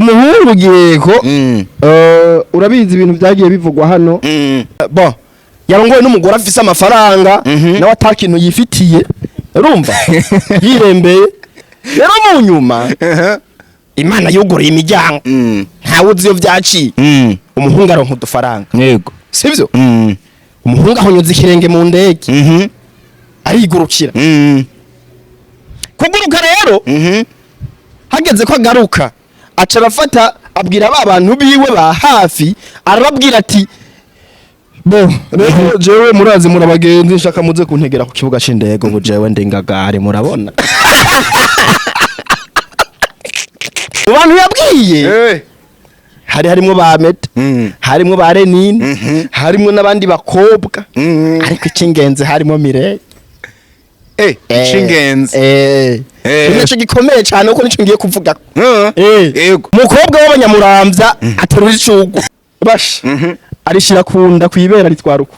Umuhungu Giheko, urabizi ibintu byagiye bivugwa hano. Bon, yarongowe n'umugore afise amafaranga, nawe ata kintu yifitiye, urumva yirembeye. Rero mu nyuma Imana yuguruye imiryango, ntawe uzi iyo vyaciye, umuhungu aronka udufaranga. Sivyo? Umuhungu ahonyoza ikirenge mu ndege, arigurukira. Kuguruka rero, hageze ko agaruka, aca arafata abwira ba bantu biwe ba hafi, arababwira ati: "Bo rero jewe murazi muri abagenzi, nshaka muze kuntegera ku kibuga c'indege. Ubu jewe ndi ngagari." Murabona, mu bantu yabwiye harimwo ba Meta, harimwo ba Renine, harimwo n'abandi bakobwa, ariko icy'ingenzi harimo Mireille. Icy'ingenzi. Nico gikomeye cyane kuko nico ngiye kuvuga. Umukobwa w'abanyamuramvya aterura icugwa basha, arishira kunda kwibera, ritwara uko.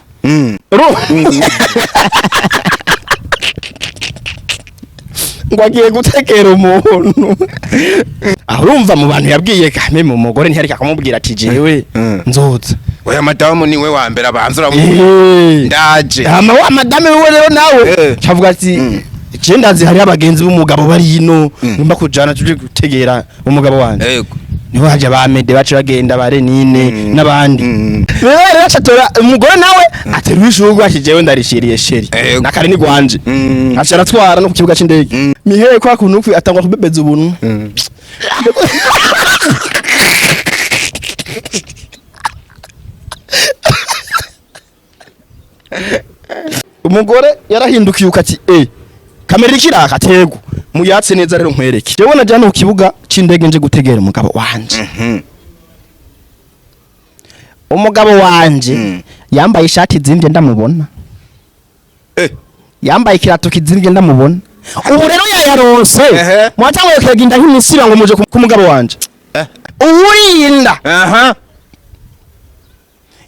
Ngo agiye gutegera umuntu aho. Urumva, mu bantu yabwiye kame mu mugore ntiyareka akamubwira ati: "Jewe nzoza." Oya, madamu niwe wa mbere abanza uramu ndaje. Hama wa madame wiwe rero nawe cavuga ati: "Je ndazi hariho abagenzi b'umugabo bari ino, ngomba kujana tuje gutegera umugabo wanje." Niho haje ba Mede, bace bagenda ba Renine n'abandi. Rero acatora umugore nawe aterura ishurwe ati: "Jewe ndarishiriye chéri." Nakare ni gwanje. Aca aratwara no ku kibuga c'indege. Mihere kwa kuntu kwi atangwa kubebeza ubuntu. Umugore yarahindukiye ukati: "Kamera iriko iraka tego muyatse neza rero nkwereke. Jewe najana ku kibuga c'indege nje gutegera umugabo wanje. Umugabo wanje yambaye ishati izimvye ndamubona, yambaye ikirato kizimvye ndamubona. Ubu rero yayaronse, mwatanguye kuyagenda nk'imisiba ngo muje ku mugabo wanje." Uwurinda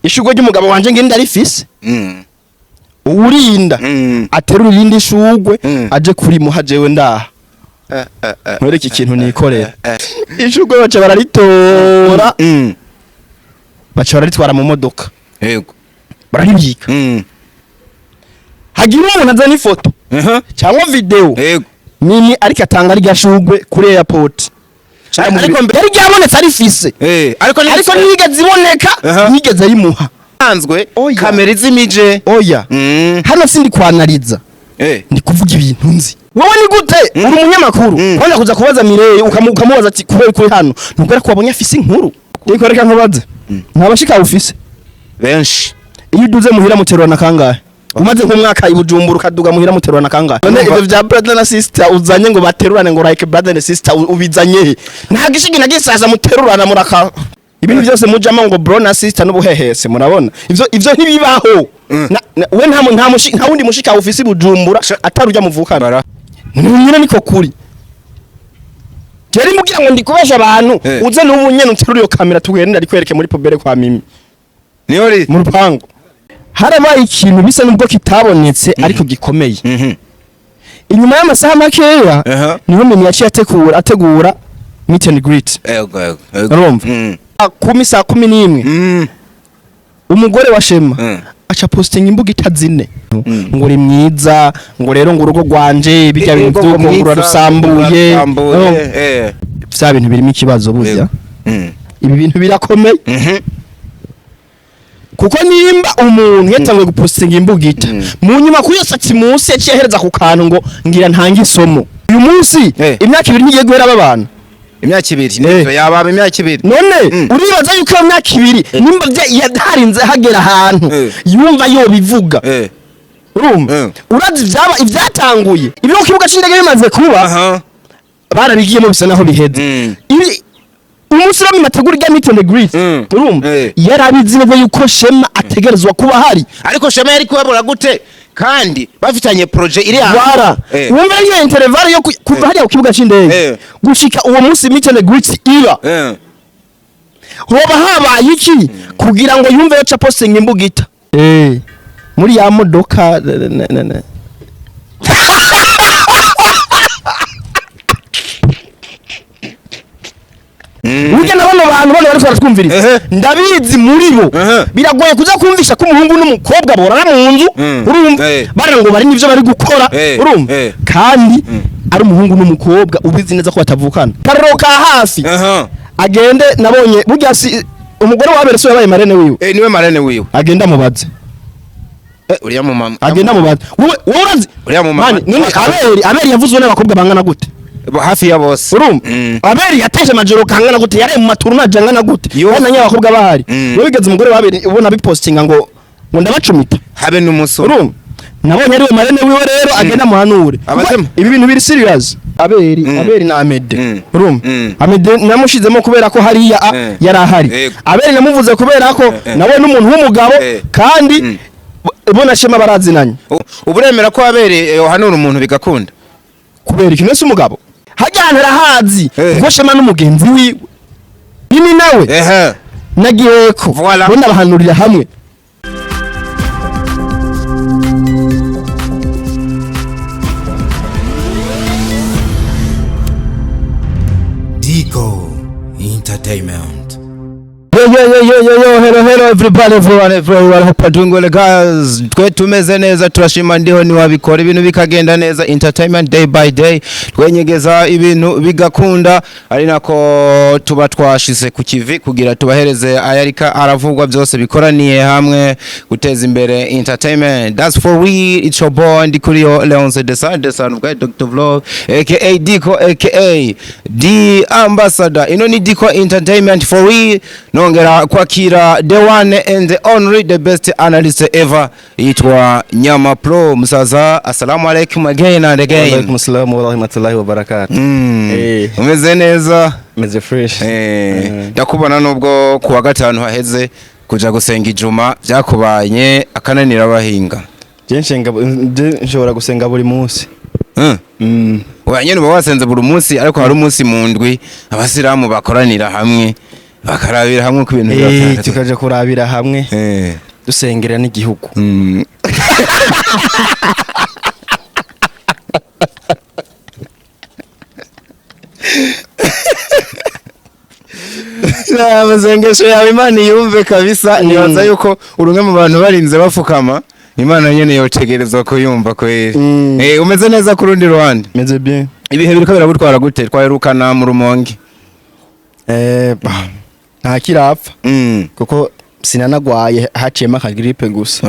ishurwe ry'umugabo wanje ngenda rifise, uwurinda aterura irindi shurwe aje kurimuha jewe ndaha, nkwereke ikintu nikorera." Ishurwe baca bararitora, baca bararitwara mu modoka, bararibika. Hagira umuntu azana ifoto cyangwa video nini ariko atanga rya shurwe kuri airport. Ariko Yari ryabonetse arifise, ariko ariko ntiyigeze iboneka, ntiyigeze ayimuha. Nsanzwe Oya. kamera izimije. Oya, hano sindi kwanariza, ndi kuvuga ibintu nzi. Wowe ni gute uri umunyamakuru, wenda kuza kubaza Mireille, ukamubaza ati: "Kubera kuri hano nukubera ko wabonye afise inkuru?" Reka reka nkubaze, nta bashika ufise? Benshi. Iyo uduze muhira muterurana kangahe? Umaze nk'umwaka i Bujumbura ukaduga muhira muterurana kangahe? None ivyo vya brother na sister uzanye ngo baterurane, ngo like brother and sister, ubizanye he? Nta gishigi na gisaza muterurana, muraka ibintu byose mujamo ngo bro na sister n'ubuhehese. Murabona ivyo ntibibaho. We nta wundi mushika ufise i Bujumbura atari ujya muvukana. Nyine niko kuri Jeri mugira ngo ndikubesha abantu. Uze n'ubu nyene uterure iyo kamera tugende ndikwereke muri poubelle kwa Mimi, Niyo ri mu rupangu. Harabaye ikintu bisa nubwo kitabonetse ariko gikomeye. Inyuma y'amasaha makeya niho Mimi yaciye ategura meet and greet. Yego yego yego. Urumva? 10, saa 11, umugore wa Shema aca postinga imbuga zine ngo uri mwiza, ngo rero ngo urugo rwanje bijya bintu Yego, by'uko ngo mwiza, urarusambuye. urarusambuye, Urumva? Vya bintu birimo ikibazo burya. Ibi bintu birakomeye, kuko nimba umuntu yatanguye gupostinga imbugita, mu nyuma kuri iyo sati munsi yaciye ahereza ku kantu ngo ngira ntange isomo uyu munsi, imyaka 2 ntigiye guhera aba bantu. Imyaka 2 nivyo, yababa imyaka 2. None uribaza yuko iyo myaka 2 nimba yadarinze hagera ahantu yumva yobivuga? Urumva, urazi ivyaba ivyatanguye ibyo ku kibuga c'indege bimaze kuba, barabigiyemo bisa naho biheze. Ibi umunsi rero mategura irya meet and greet, urumva, yarabizi neza yuko Shema ategerezwa kuba hari. Ariko Shema yari kubabura gute kandi bafitanye projet iri ahantu? Wara wumva iyo intervalle yo kuva hariya ku kibuga c'indege gushika uwo munsi meet and greet iba, hoba habaye iki kugira ngo yumve yoca posting imbugita muri ya modoka? Burya na bano bantu bano bariko baratwumviriza, ndabizi muri bo biragoye kuza kumvisha ko umuhungu n'umukobwa borara mu nzu, urumva, bara ngo bari n'ivyo bari gukora, urumva, kandi ari umuhungu n'umukobwa ubizi neza ko batavukana. Karoro ka hafi, agende, nabonye burya si umugore wa Abeli so yabaye marraine wiwe? Eh, niwe marraine wiwe. Agenda mubaze. Uriya mu mama. Agenda mubaze. Wowe urazi. Uriya mu mama. Mani, none Abeli yavuzwe n'abakobwa bangana gute? Hafi ya bose. Urumva, Abeli yateje amajoro kangana gute, yari mu matournages angana gute, kandi na nyabakobwa bahari? Wowe bigeze umugore wa Abeli ubona bipostinga ngo ndabacumita? Habe n'umunsi umwe. Urumva, nabonye ariwe marraine wiwe, rero agenda muhanure. Abazemo. Ibi bintu biri serious. Abeli, Abeli na Amede, urumva, Amede namushizemo kubera ko hariya yari ahari. Abeli namuvuze kubera ko nawe n'umuntu w'umugabo, kandi bo na Shema barazinanye. Ubu uremera ko abereye yohanura umuntu bigakunda? Kubera ikintu wese umugabo hajya ahantu arahazi, kuko Shema n'umugenzi wiwe nini nawe na Giheko, bo ndabahanurira hamwe. Dico Entertainment. Yo yo yo yo yo yo, hello hello everybody, everyone, everyone, hope you're doing well guys. Twe tumeze neza, turashima, ndiho niwabikora ibintu bikagenda neza, entertainment day by day, twenyegeza ibintu bigakunda, ari nako tuba twashize ku kivi kugira tubahereze ayarika aravugwa byose bikoraniye hamwe guteza imbere entertainment. That's for we, it's your boy Ndikuriyo Leonce Desan Desan bwa Dr. Vlog aka Dico aka The Ambassador. Ino ni Dico Entertainment for we, nongera kwakira the one and the only, the best analyst ever, yitwa Nyama Pro. Musaza, assalamu alaikum again and again. Alaikum salam wa rahmatullahi wa barakatuh. Umeze neza? Meze fresh. Ndakubona nubwo kuwa gatanu haheze kuja gusenga ijuma byakubanye akananira abahinga. Je nshenga, je nshobora gusenga buri munsi. Oya nyene, uba wasenze buri munsi, ariko hari umunsi mu ndwi abasilamu bakoranira hamwe bakarabira hamwe uko ibintu biba vyahagaze. Tukaja kurabira hamwe, dusengera n'igihugu. Amasengesho yawe Imana iyumve kabisa. Nibaza yuko uri umwe mu bantu barinze bafukama, Imana nyene yotegerezwa kuyumva kweri. Umeze neza ku rundi ruhande? Meze bien. Ibihe biriko biragutwara gute? Twaherukana mu Rumonge. Bah, nta kirapfa, kuko sinanagwaye, haciyemo akagrippe gusa.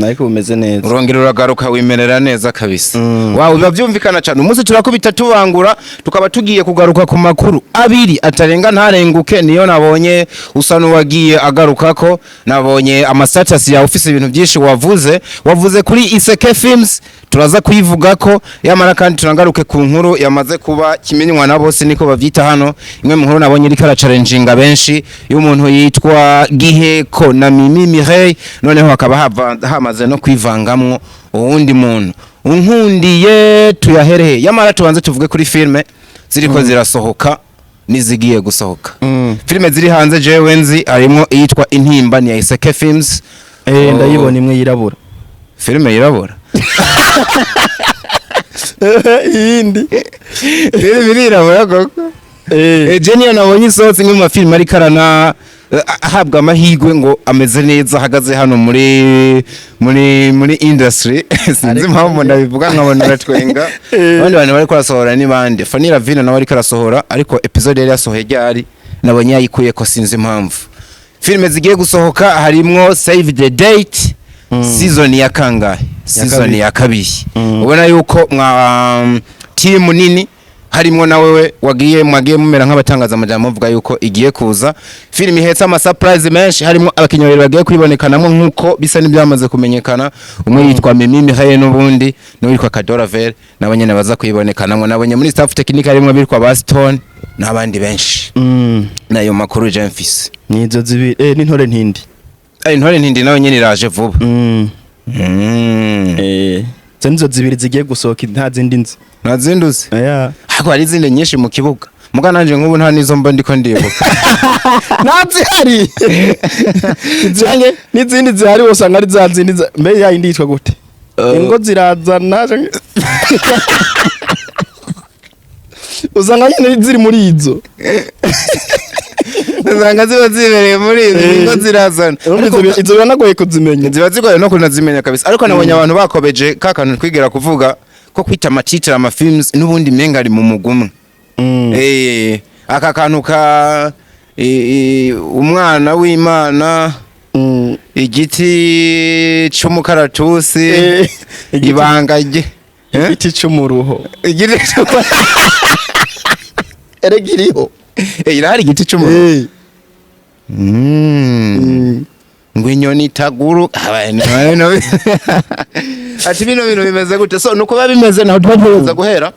Ariko bumeze neza. Urongera uragaruka wimerera neza kabisa. Wawe biba byumvikana cyane. Umunsi turakubita tubangura, tukaba tugiye kugaruka ku makuru abiri atarenga ntarenguke, niyo nabonye usa n'uwagiye agarukako. Nabonye amastatus yawe ufise ibintu byinshi wavuze. Wavuze kuri Iseke Films, turaza kuyivugako yamara, kandi turangaruke ku nkuru yamaze kuba kimenywa na bose, niko bavyita hano. Imwe mu nkuru nabonye iriko arachallenginga benshi, y'umuntu yitwa Giheko na Mimi Mireille, noneho hakaba hamaze no kwivangamwo uwundi muntu. Unkundiye tuyahereye, yamara tubanze tuvuge kuri filme ziriko zirasohoka nizigiye gusohoka. Filme ziri hanze jewe nzi harimwo iyitwa Intimba, ni ya Iseke Films. Ndayibona imwe yirabura. Filme yirabura? Iyindi. Filme irirabura koko? Je niyo nabonye isohotse, imwe mu mafilime ariko arana ahabwa amahirwe ngo ameze neza, ahagaze hano muri industry. Sinzi impamvu ndabivuga nkabona uratwenga. Abandi bantu bariko barasohora ni bande? Fanny Lavine nawe ariko arasohora, ariko episode yari yasohoye ryari nabonye yayikuye ko, sinzi impamvu. Filime zigiye gusohoka harimwo Save the Date, season ya kangahe? Season kabiri. ya kabiri. Ubona yuko mwa team nini harimwo na wewe wagiye, mwagiye mumera nk'abatangaza amajambo muvuga yuko igiye kuza filime ihetse ama surprise menshi, harimo abakinnyi babiri bagiye kwibonekanamo nk'uko bisa n'ibyamaze kumenyekana, umwe yitwa Mimi Mihaye n'ubundi n'uwitwa Kadora Ver, nabo nyene baza kuyibonekanamo. Nabonye muri staff technique harimo abitwa ba Stone n'abandi benshi. Nayo makuru je mfise. Nizo zibiri, n'intore ntindi. Intore ntindi nawe nyene iraje vuba. Izo nizo zibiri zigiye gusohoka, nta zindi nzi. Ntazinduze? Yeah. Ariko hari izindi nyinshi mu kibuga, muga nanje nk'ubu nta nizo mba ndiko ndibuka. Ntazihari. N'izindi zihari usanga ari za zindi mbe ya yindi yitwa gute? Ingo zirazana usanga nyine ziri muri izo. Usanga ziba zibereye muri izi ngo zirazana. Urumva izo biranagoye kuzimenya. Ziba zigoye no kunazimenya kabisa, ariko nabonye abantu bakobeje ka kantu twigera kuvuga ko kwita ama titre ama films n'ubundi menga ari mu mugumwe. Aka kantu ka umwana w'Imana, igiti c'umukaratusi, ibanga rye. Eh? Igiti c'umuruho. Igiti Erega iriho. Irahari, igiti c'umuruho. Ngo inyoni itaguruka. Ati bino bintu bimeze gute? So nuko biba bimeze, naho tuba tuza guhera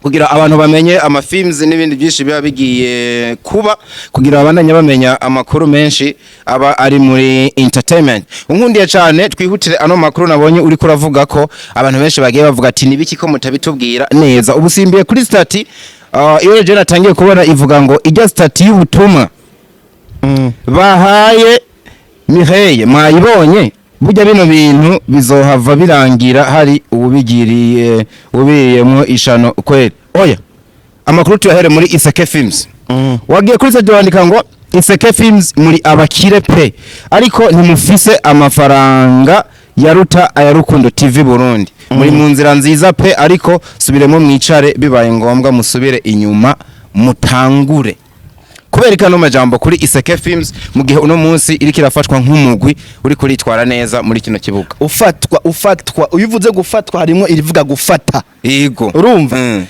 kugira abantu bamenye ama films n'ibindi byinshi biba bigiye kuba, kugira babandanye bamenya amakuru menshi aba ari muri entertainment. Unkundiye cyane twihutire ano makuru nabonye uri kuravuga ko abantu benshi bagiye bavuga ati nibiki ko mutabitubwira neza. Ubu simbiye kuri statut, iyo je natangiye kubona ivuga ngo ijya statut y'ubutumwa bahaye Mireille mwayibonye? Burya bino bintu bizohava birangira hari uwubigiriye ubiriyemwo ishano kweli. Oya, amakuru tuyahere muri Iseke Films. Wagiye kuri site wandika ngo Iseke Films muri abakire pe, ariko ntimufise amafaranga yaruta aya Rukundo TV Burundi. Muri mu nzira nziza pe, ariko subiremo mwicare, bibaye ngombwa musubire inyuma mutangure. Kubera kano majambo kuri Iseke Films mu gihe uno munsi iriko irafatwa nk'umugwi uri kuritwara neza muri kino kibuga? Ufatwa uyo uvuze gufatwa harimo irivuga gufata. Yego. Urumva?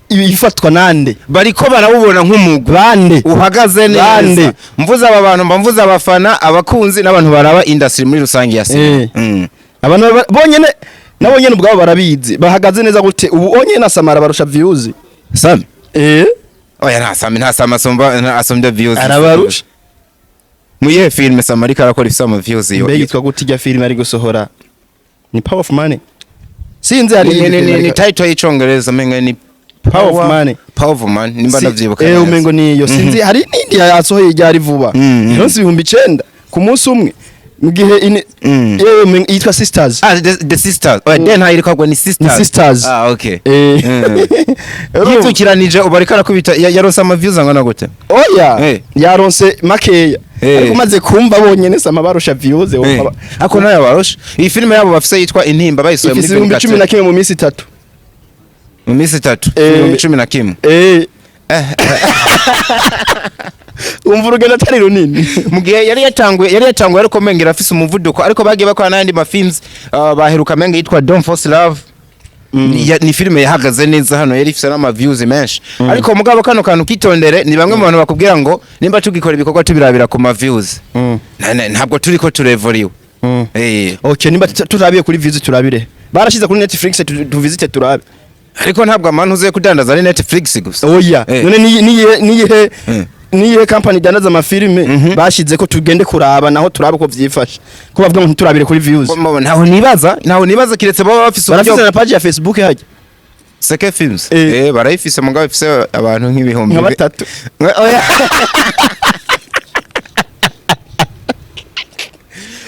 Ifatwa nande? Bariko barawubona nk'umugwi Bande? uhagaze neza. Bande? Mvuze aba bantu, mba mvuze abafana, abakunzi n'abantu baraba industry muri rusange ya cinema. Abantu bonyene nabo nyene ubwabo barabizi bahagaze neza gute. Ubu onyene na Samara barusha views. Sami? Eh. Oya, nta Sami, nta Sami asomba, nta asombya views. Arabarusha. Mu yihe filme Sami ariko arakora ifise ama views yo? Mbega yitwa gute ijya filime ari gusohora? Ni Power of Money, sinzi hari ni, iyindi ni, filime ni, ni title y'icongereza menga ni Power of Money. Power of Money nimba ndavyibuka neza. Umengo niyo, sinzi hari n'indi yasohoye ryari vuba, yaronse 9000 ku munsi umwe, mu gihe yitwa Sisters. Ah, the Sisters. Oya, den ntayiriko agwa ni Sisters. Ni Sisters. Ah, okay. Urumva? Yitukiranije ubu ariko arakubita, yaronse ama views angana gute? Oya, yaronse makeya, ariko umaze kumva bonyene sama barusha views, wumva Ako nayo barusha. Iyi filime yabo bafise yitwa Intimba bayisohoye muri ifise 11,000 mu minsi 3. Mu minsi 3? 11,000? Eh, umva urugendo atari runini. Mu gihe yari yatanguye ariko menga irafise umuvuduko, ariko bagiye bakora n'ayandi ma films, baheruka menga yitwa Don't Force Love. Ni filime yahagaze neza hano, yari ifise n'ama views menshi. Ariko mugabo kano kantu kitondere, ni bamwe mu bantu bakubwira ngo nimba tugikora ibikorwa tubirabira ku ma views, ntabwo turiko turevoriwe. Okay, nimba turabiye kuri views, turabire barashize kuri Netflix, tuvisite turabe. Ariko ntabwo amantu uziye kudandaza ari Netflix gusa. Oya. None niyihe niyihe company idandaza amafilime bashize ko tugende kuraba naho turabe ko vyifashe, ko bavuga ngo ntiturabire kuri views? Ntaho nibaza kiretse baba bafise Barafise uburyo na page ya Facebook hajya. Seke Films? Eh. Barayifise mugabo ifise abantu nk'ibihumbi Nka batatu. Oya.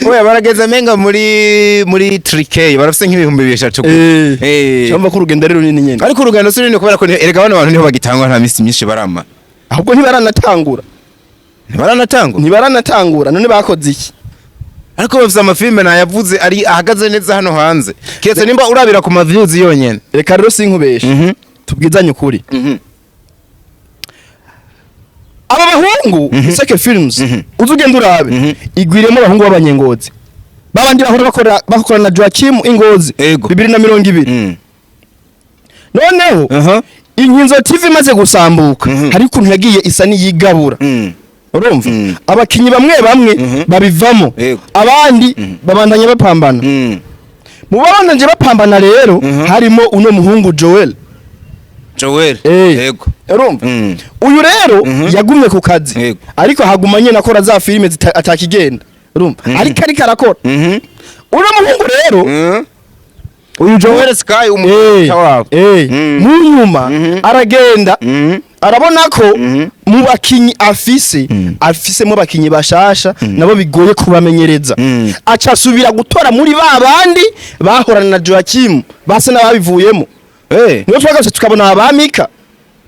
Oya, barageze menga muri 3K barafise nk'ibihumbi 3,000. Cyumva ko urugendo ari runini nyene. Ariko urugendo si runini kubera ko erega bano bantu niho bagitangwa, nta misi myinshi barama. Ahubwo ntibaranatangura. Ntibaranatangwa. Ntibaranatangura, none bakoze iki? Ariko bafise amafilme nayavuze ari ahagaze neza hano hanze. Kiretse nimba urabira ku ma views yonyene. Reka rero sinkubeshe, tubwizanye ukuri. Aba bahungu Iseke Films, uzi ugenda urabe, igwiriyemo abahungu b'abanyengozi babandi bahora bakora na Joachim Ingozi 2020. Noneho Inkinzo TV imaze gusambuka, hari ukuntu yagiye isa n'iyigabura. Urumva, abakinyi bamwe bamwe babivamo, abandi babandanya bapambana. Mu babandanye bapambana rero harimo uno muhungu Joel. Joel. Urumva, uyu rero yagumye ku kazi, ariko haguma nyene akora za filime atakigenda. Urumva, ariko arakora. Uno muhungu rero, Uyu Joel Sky, umuta wabo. Mu nyuma aragenda arabona ko mu bakinyi afise, afisemo abakinyi bashasha nabo bigoye kubamenyereza, aca asubira gutora muri ba bandi bahorana na Joachim basa n'ababivuyemo. Niyo twagarutse tukabona abamika.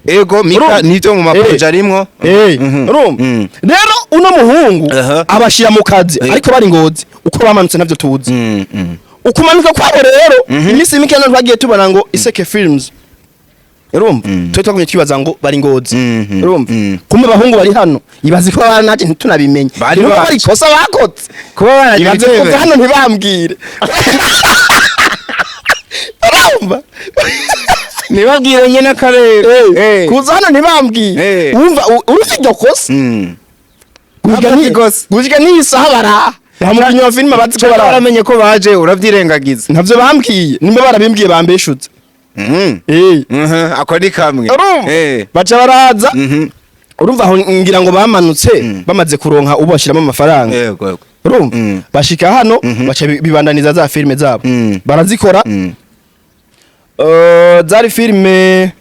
Ego Mika. Urumva? Nivyo, mu ma projets arimwo. Urumva rero uno muhungu abashira mu kazi, ariko bari Ngozi, uko bamanutse navyo tuzi. Ukumanuka kwabo rero, iminsi mike none twagiye tubona ngo Iseke Films, urumva, twe twagumye twibaza ngo bari Ngozi, urumva, kumbe abahungu bari hano, ibaze ko bari naje ntitunabimenye. Bari Niba baje. bari ikosa bakoze Kuba baragiye. ibaze kuva hano ntibambwire, urumva? Ntibabwire nyene akarere. Kuza hano ntibambwire. Wumva urumva iryo kosa? Gushika Ntabwo ikosa. Gushika n'iyi saha baraha nta mukinnyi wa filime bazi ko baraha. Baramenye ko baje, uravyirengagiza. Ntavyo bambwiye, nimba barabimbwiye bambeshutse. Ako ni kamwe. Urumva, baca baraza. Urumva, aho ngira ngo bamanutse bamaze kuronka ubu bashyiramo amafaranga. Yego yego. Urumva, bashika hano, baca bibandaniza za filime zabo, barazikora. Zari filime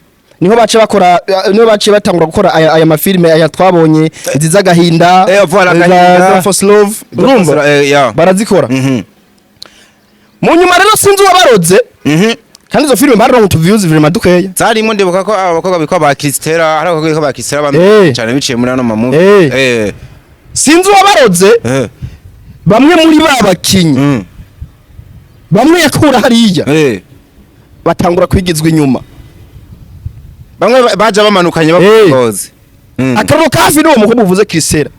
niho bace bakora, niho baciye batangura gukora aya mafilime aya twabonye, izi z'agahinda. Voilà, Agahinda. Za Force Love, urumva, Ya. barazikora. Mu nyuma rero sinzi uwabaroze, kandi izo filime baronka utu views vraiment dukeya. Zarimo, ndibuka ko aba bakobwa bitwa ba Christella, hari abakobwa bitwa ba Christella bamwe cyane biciye muri ano ma movie. Sinzi uwabaroze, bamwe muri ba bakinyi, bamwe yakura hariya, batangura kwigizwa inyuma. Bamwe baje bamanukanye bakoze. Akaroro kafi n'uwo mukobwa uvuze Christella,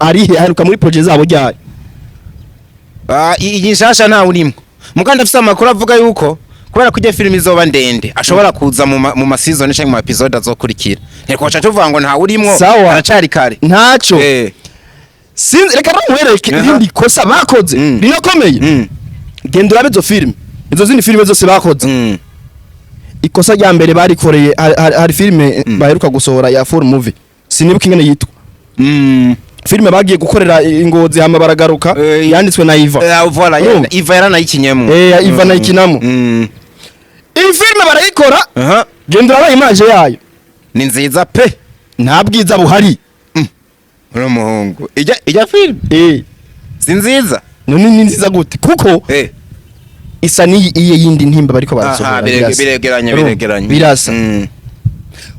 arihe? Aheruka muri projet zabo ryari? Ah, iyi nshasha ntawe urimo, muganda afise amakuru avuga yuko kubera ko ijya filime izoba ndende ashobora kuza mu ma season canke mu episode azokurikira. Ntikoca tuvuga ngo ntawe urimwo. Sawa. Aracari kare. Ntaco. Sinzi, reka nkwereke irindi kosa bakoze rinakomeye. Genda urabe izo filime, izo zindi filime zose bakoze. Ikosa rya mbere barikoreye, hari filime baheruka gusohora ya full movie, sinibuka ingene yitwa. Filime bagiye gukorera i Ngozi hama baragaruka, yanditswe na Iva. Voilà. Urumva? Iva yaranayikinyemo. Iva nayikinamo. Iyi filime barayikora. Genda urabe image yayo. Ni nziza pe. Nta bwiza buhari. Uri umuhungu, ijya filime si nziza? None ni nziza gute? Kuko isa n'iyi iye yindi ntimba bariko barasohora. Birasa. Biregeranye. Urumva? Biregeranye. Birasa.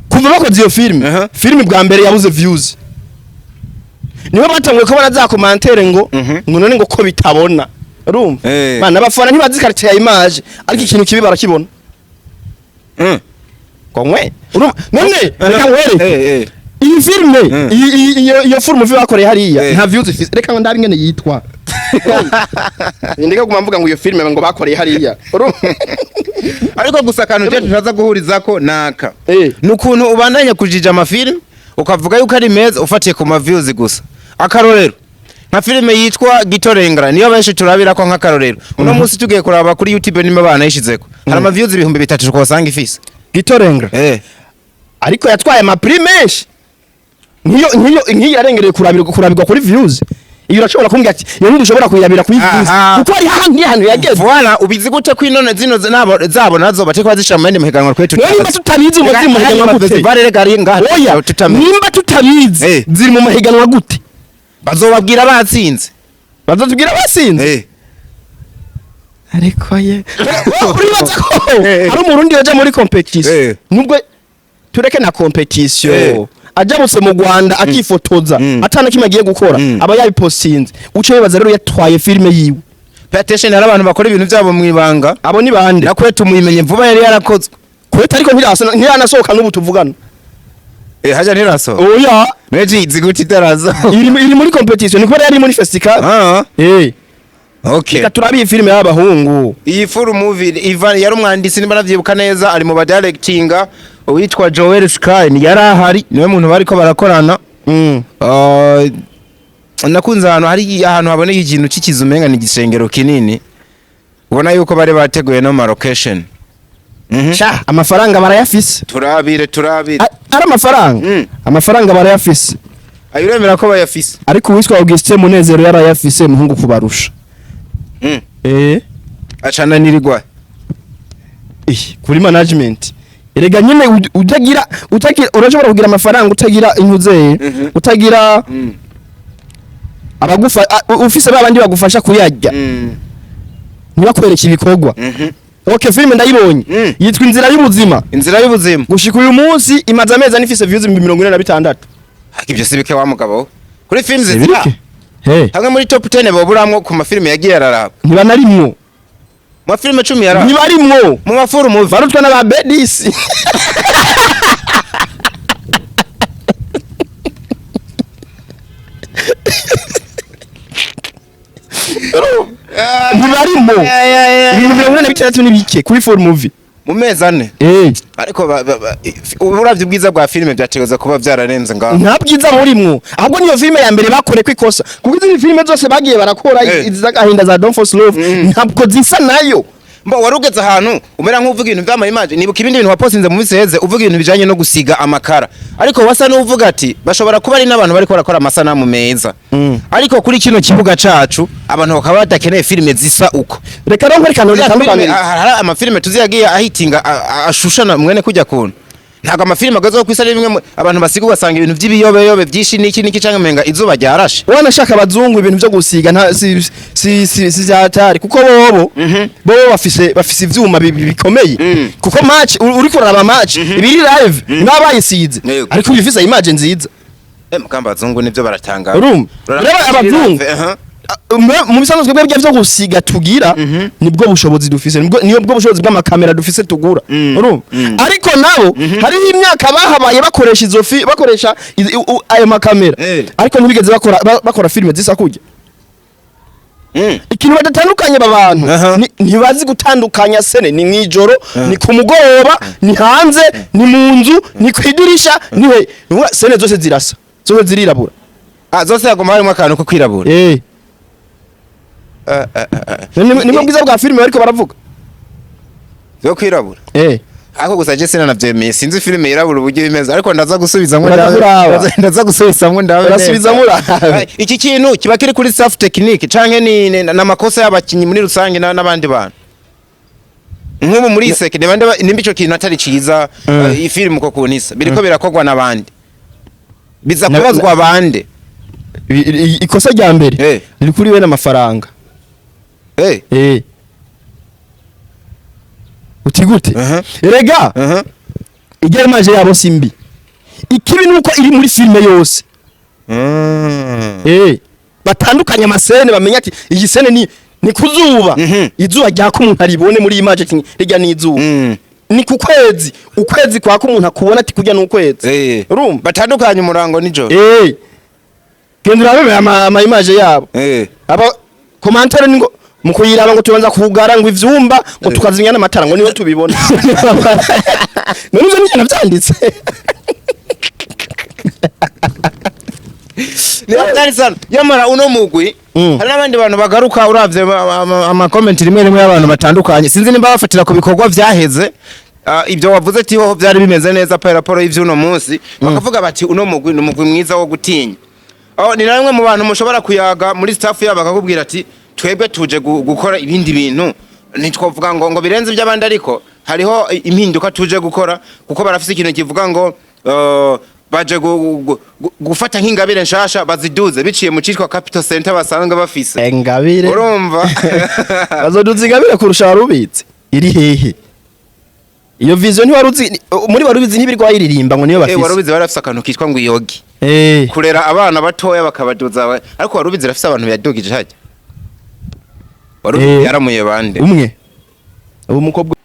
Kuva bakoze iyo filime, filime bwa mbere yabuze views, nibo batanguye kubona za commentaire ngo ngo none ngo ko bitabona, urumva? Bana abafana ntibazi qualité ya image, ariko ikintu kibi barakibona. Ngo nkwe, urumva? None reka nkwereke iyi filime, iyo film bakoreye hariya, nta views ifise. Reka ngo ndabe ingene yitwa, ndeka guma mvuga ngo iyo filime ngo bakoreye hariya, urumva? Ariko gusa akantu je tutaza guhurizako naka ni ukuntu ubandanya kujija amafilime ukavuga yuko ari meza ufatiye ku ma views gusa. Akarorero, nka filime yitwa Gitorengera, niyo benshi turabira ko nk'akarorero. Uno munsi tugiye kuraba kuri YouTube nimba banayishizeko, hari ama views 3000 twosanga ifise. Gitorengera? Ariko yatwaye ama prix menshi. Nk'iyo irarengereye kurabirwa kuri views. Iyo urashobora kumbwira ati iyo nindi ushobora kuyirabira kuri views, kuko ari hahandi hantu yageze. Voilà, ubizi gute ko inone zino zabo nazo bateko bazishira mu yandi mahiganwa kwe? Niyo nimba tutabizi ngo ziri mu mahiganwa gute? Festival rega ari ngaha. Oya. Tutamenye. Nimba tutabizi ziri mu mahiganwa gute? Bazobabwira batsinze. Bazatubwira basinze. Ariko ye uribaza ko ari Umurundi yaja muri competition, nubwo tureke na competition, ajabutse mu Rwanda akifotoza, atana kimwe agiye gukora, aba yabipostinze, uce wibaza rero yatwaye filime yiwe. Pay attention, hari abantu bakora ibintu byabo mu ibanga. Abo ni bande? Na kwetu muyimenye vuba yari yarakozwe. Kweta, ariko ntiranasohoka n'ubu tuvugana. Haja ntiraso. Oya. Neji ziguti itarazo. Iri muri competition, ni kubera yari muri festival. Reka turabe iyi filime y'abahungu. Iyi full movie, Ivan yari umwanditsi nimba navyibuka neza, ari mu badirectinga. Uwitwa Joel Sky yari ahari, niwe muntu bariko barakorana. Nakunze ahantu hari ahantu haboneka ikintu c'ikizu, umenga ni igisengero kinini, ubona yuko bari bateguye no ma location. Sha, amafaranga barayafise. Turabire, turabire. Ari amafaranga, amafaranga barayafise. Ayo uremera ko bayafise? Ariko uwitwa Augustin Munezero yarayafise muhungu kubarusha. Acana nirirwa. Kuri management erega nyine utagira urashobora kugira amafaranga utagira intuzeye, utagira abagufa, ufise babandi bagufasha kuyarya, ntibakwereke ibikorwa. Okay, filime ndayibonye. Yitwa Inzira y'Ubuzima. Inzira y'Ubuzima. Gushika uyu munsi imaze amezi 4 ifise views 46,000. Ariko ibyo si bike wa mugabo we. Kuri films zira Hey. hamwe muri top 10 boburamwo ku mafilime yagiye araraba. Ntibanarimwo. Mu mafilime 10 yaraba. Ntibarimwo. Mu mafuru movie. Barutwa n'aba bedisi. Ntibarimo. 46,000 ni bike kuri full movie. Mu mezi 4. Eh. Ariko uravye ubwiza bwa filime byategereza kuba byararenze ngaho. Nta bwiza burimwo, ahubwo niyo filime ya mbere bakore ko ikosa, kuko izindi filime zose bagiye barakora, izi z'agahinda za Don't Force Love, ntabwo zisa nayo. Mbo wari ugeze ahantu umera nk'uvuga ibintu vy'ama image. Nibuka ibindi bintu wapostinze mu minsi iheze, uvuga ibintu bijanye no gusiga amakara, ariko wasa n'uvuga ati bashobora kuba ari n'abantu bariko barakora amasanamu meza, ariko kuri kino kibuga cacu abantu bakaba badakeneye filime zisa uko. Reka rero nkwerekane Ziriya bitandukanye. filime, hari amafilime tuzi yagiye ahitinga ashushana mwene kujya kuntu. Ntabwo amafilime agezweho kw'isi ari bimwe abantu basiga, ugasanga ibintu vy'ibiyobeyobe vyinshi n'iki n'iki, canke umenga izuba ryarashe. Wanashaka abazungu ibintu byo gusiga nta si vyatari, kuko bobo bafise ivyuma bikomeye. Kuko match uriko uraraba match ibiri live niba bayisize, ariko ibifise image nziza. Mugamba abazungu nivyo baratangara. Urumva? Rero abazungu, mu bisanzwe twebwe byo gusiga tugira nibwo bushobozi dufise, nibwo niyo bwo bushobozi bw'amakamera dufise tugura. Urumva? Ariko nabo hariho imyaka bahabaye bakoresha izo fi bakoresha ayo makamera, ariko ntibigeze bakora filime zisa kurya. Ikintu badatandukanye aba bantu, ntibazi gutandukanya scène ni mwijoro, ni ku mugoroba, ni hanze, ni mu nzu, ni ku idirisha, ni he. Scène zose zirasa, zose zirirabura. Ah, zose haguma harimo akantu ko kwirabura. Eh. Nibwo bwiza bwa filime bariko baravuga. Byo kwirabura. Eh. Ariko gusa je sinanavyemeye, sinzi filime yirabura uburyo imeze, ariko ndaza gusubizamwo. Uraza kuraba. Ndaza gusubizamwo ndabe Urasubizamwo neza. urabe. Iki kintu kiba kiri kuri staff technique canke ni n'amakosa y'abakinyi muri rusange n'abandi bantu nk'ubu muri iseke ni bande nimba ico kintu atari ciza, iyi filime uko kuntu isa biriko birakorwa n'abandi biza kubazwa abandi. Ikosa rya mbere riri kuri we n'amafaranga. Eh. Uti gute? Erega ijya image yabo si mbi, ikibi nuko iri muri filime yose. Eh, batandukanye ama scène, bamenya ati iyi scène ni kuzuba, izuba ryaka umuntu aribone muri image ati rijya ni izuba, ni ku kwezi, ukwezi kwaka umuntu akubona ati kurya ni ukwezi. Urumva? Batandukanye umurango nijoro. Eh, genda urabe ama image yabo. Aba commentaire ni ngo mu kuyiraba ngo tubanza kugara ngo ivyumba ngo tukazimya n'amatara ngo niho tubibona. None ivyo nivyo navyanditse. Ni hatari sana. Yamara uno mugwi, hari n'abandi bantu bagaruka uravye ama comment rimwe rimwe y'abantu batandukanye, sinzi nimba bafatira ku bikorwa vyaheze. Ibyo wavuze ati hoho byari bimeze neza pa raporo y'ivy'uno munsi, bakavuga bati uno mugwi ni umugwi mwiza wo gutinya. Aho ni namwe mu bantu mushobora kuyaga muri staff yabo bakakubwira ati twebwe tuje gukora ibindi bintu, ntitwovuga ngo birenze iby'abandi, ariko hariho impinduka tuje gukora, kuko barafise ikintu kivuga ngo baje gufata nk'ingabire nshasha baziduze biciye mu citwa Capital Center basanzwe bafise. Ingabire. Urumva? Bazoduza ingabire kurusha warubitse. Iri hehe iyo vision? Ntiwaruzi muri warubizi ntibirwa yiririmba ngo niyo bafise. Warubizi barafise akantu kitwa ngo iyogi, kurera abana batoya bakabaduza, ariko warubizi irafise abantu yadugije hajya warubizi. Yaramuye bande? Umwe ubu mukobwa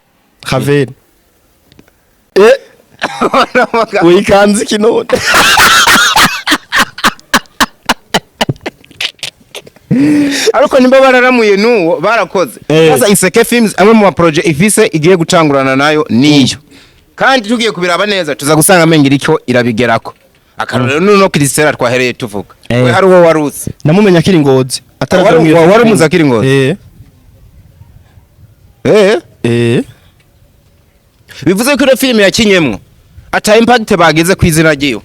Javier, eh, wikanze iki none? Ariko nimba bararamuye nuwo barakoze. Sasa Iseke Films, amwe mu maprojet ifise igiye gutangurana nayo niyo, kandi tugiye kubiraba neza tuza gusanga amengira icyo irabigerako. Akarorero nuno Christella twahereye tuvuga. We hari uwo waruzi? Namumenya akiri Ngozi. Wari umuzi akiri Ngozi? Eh. Eh. Bivuze ko iyo filime yakinyemwo ata impact bagize ku izina ryiwe.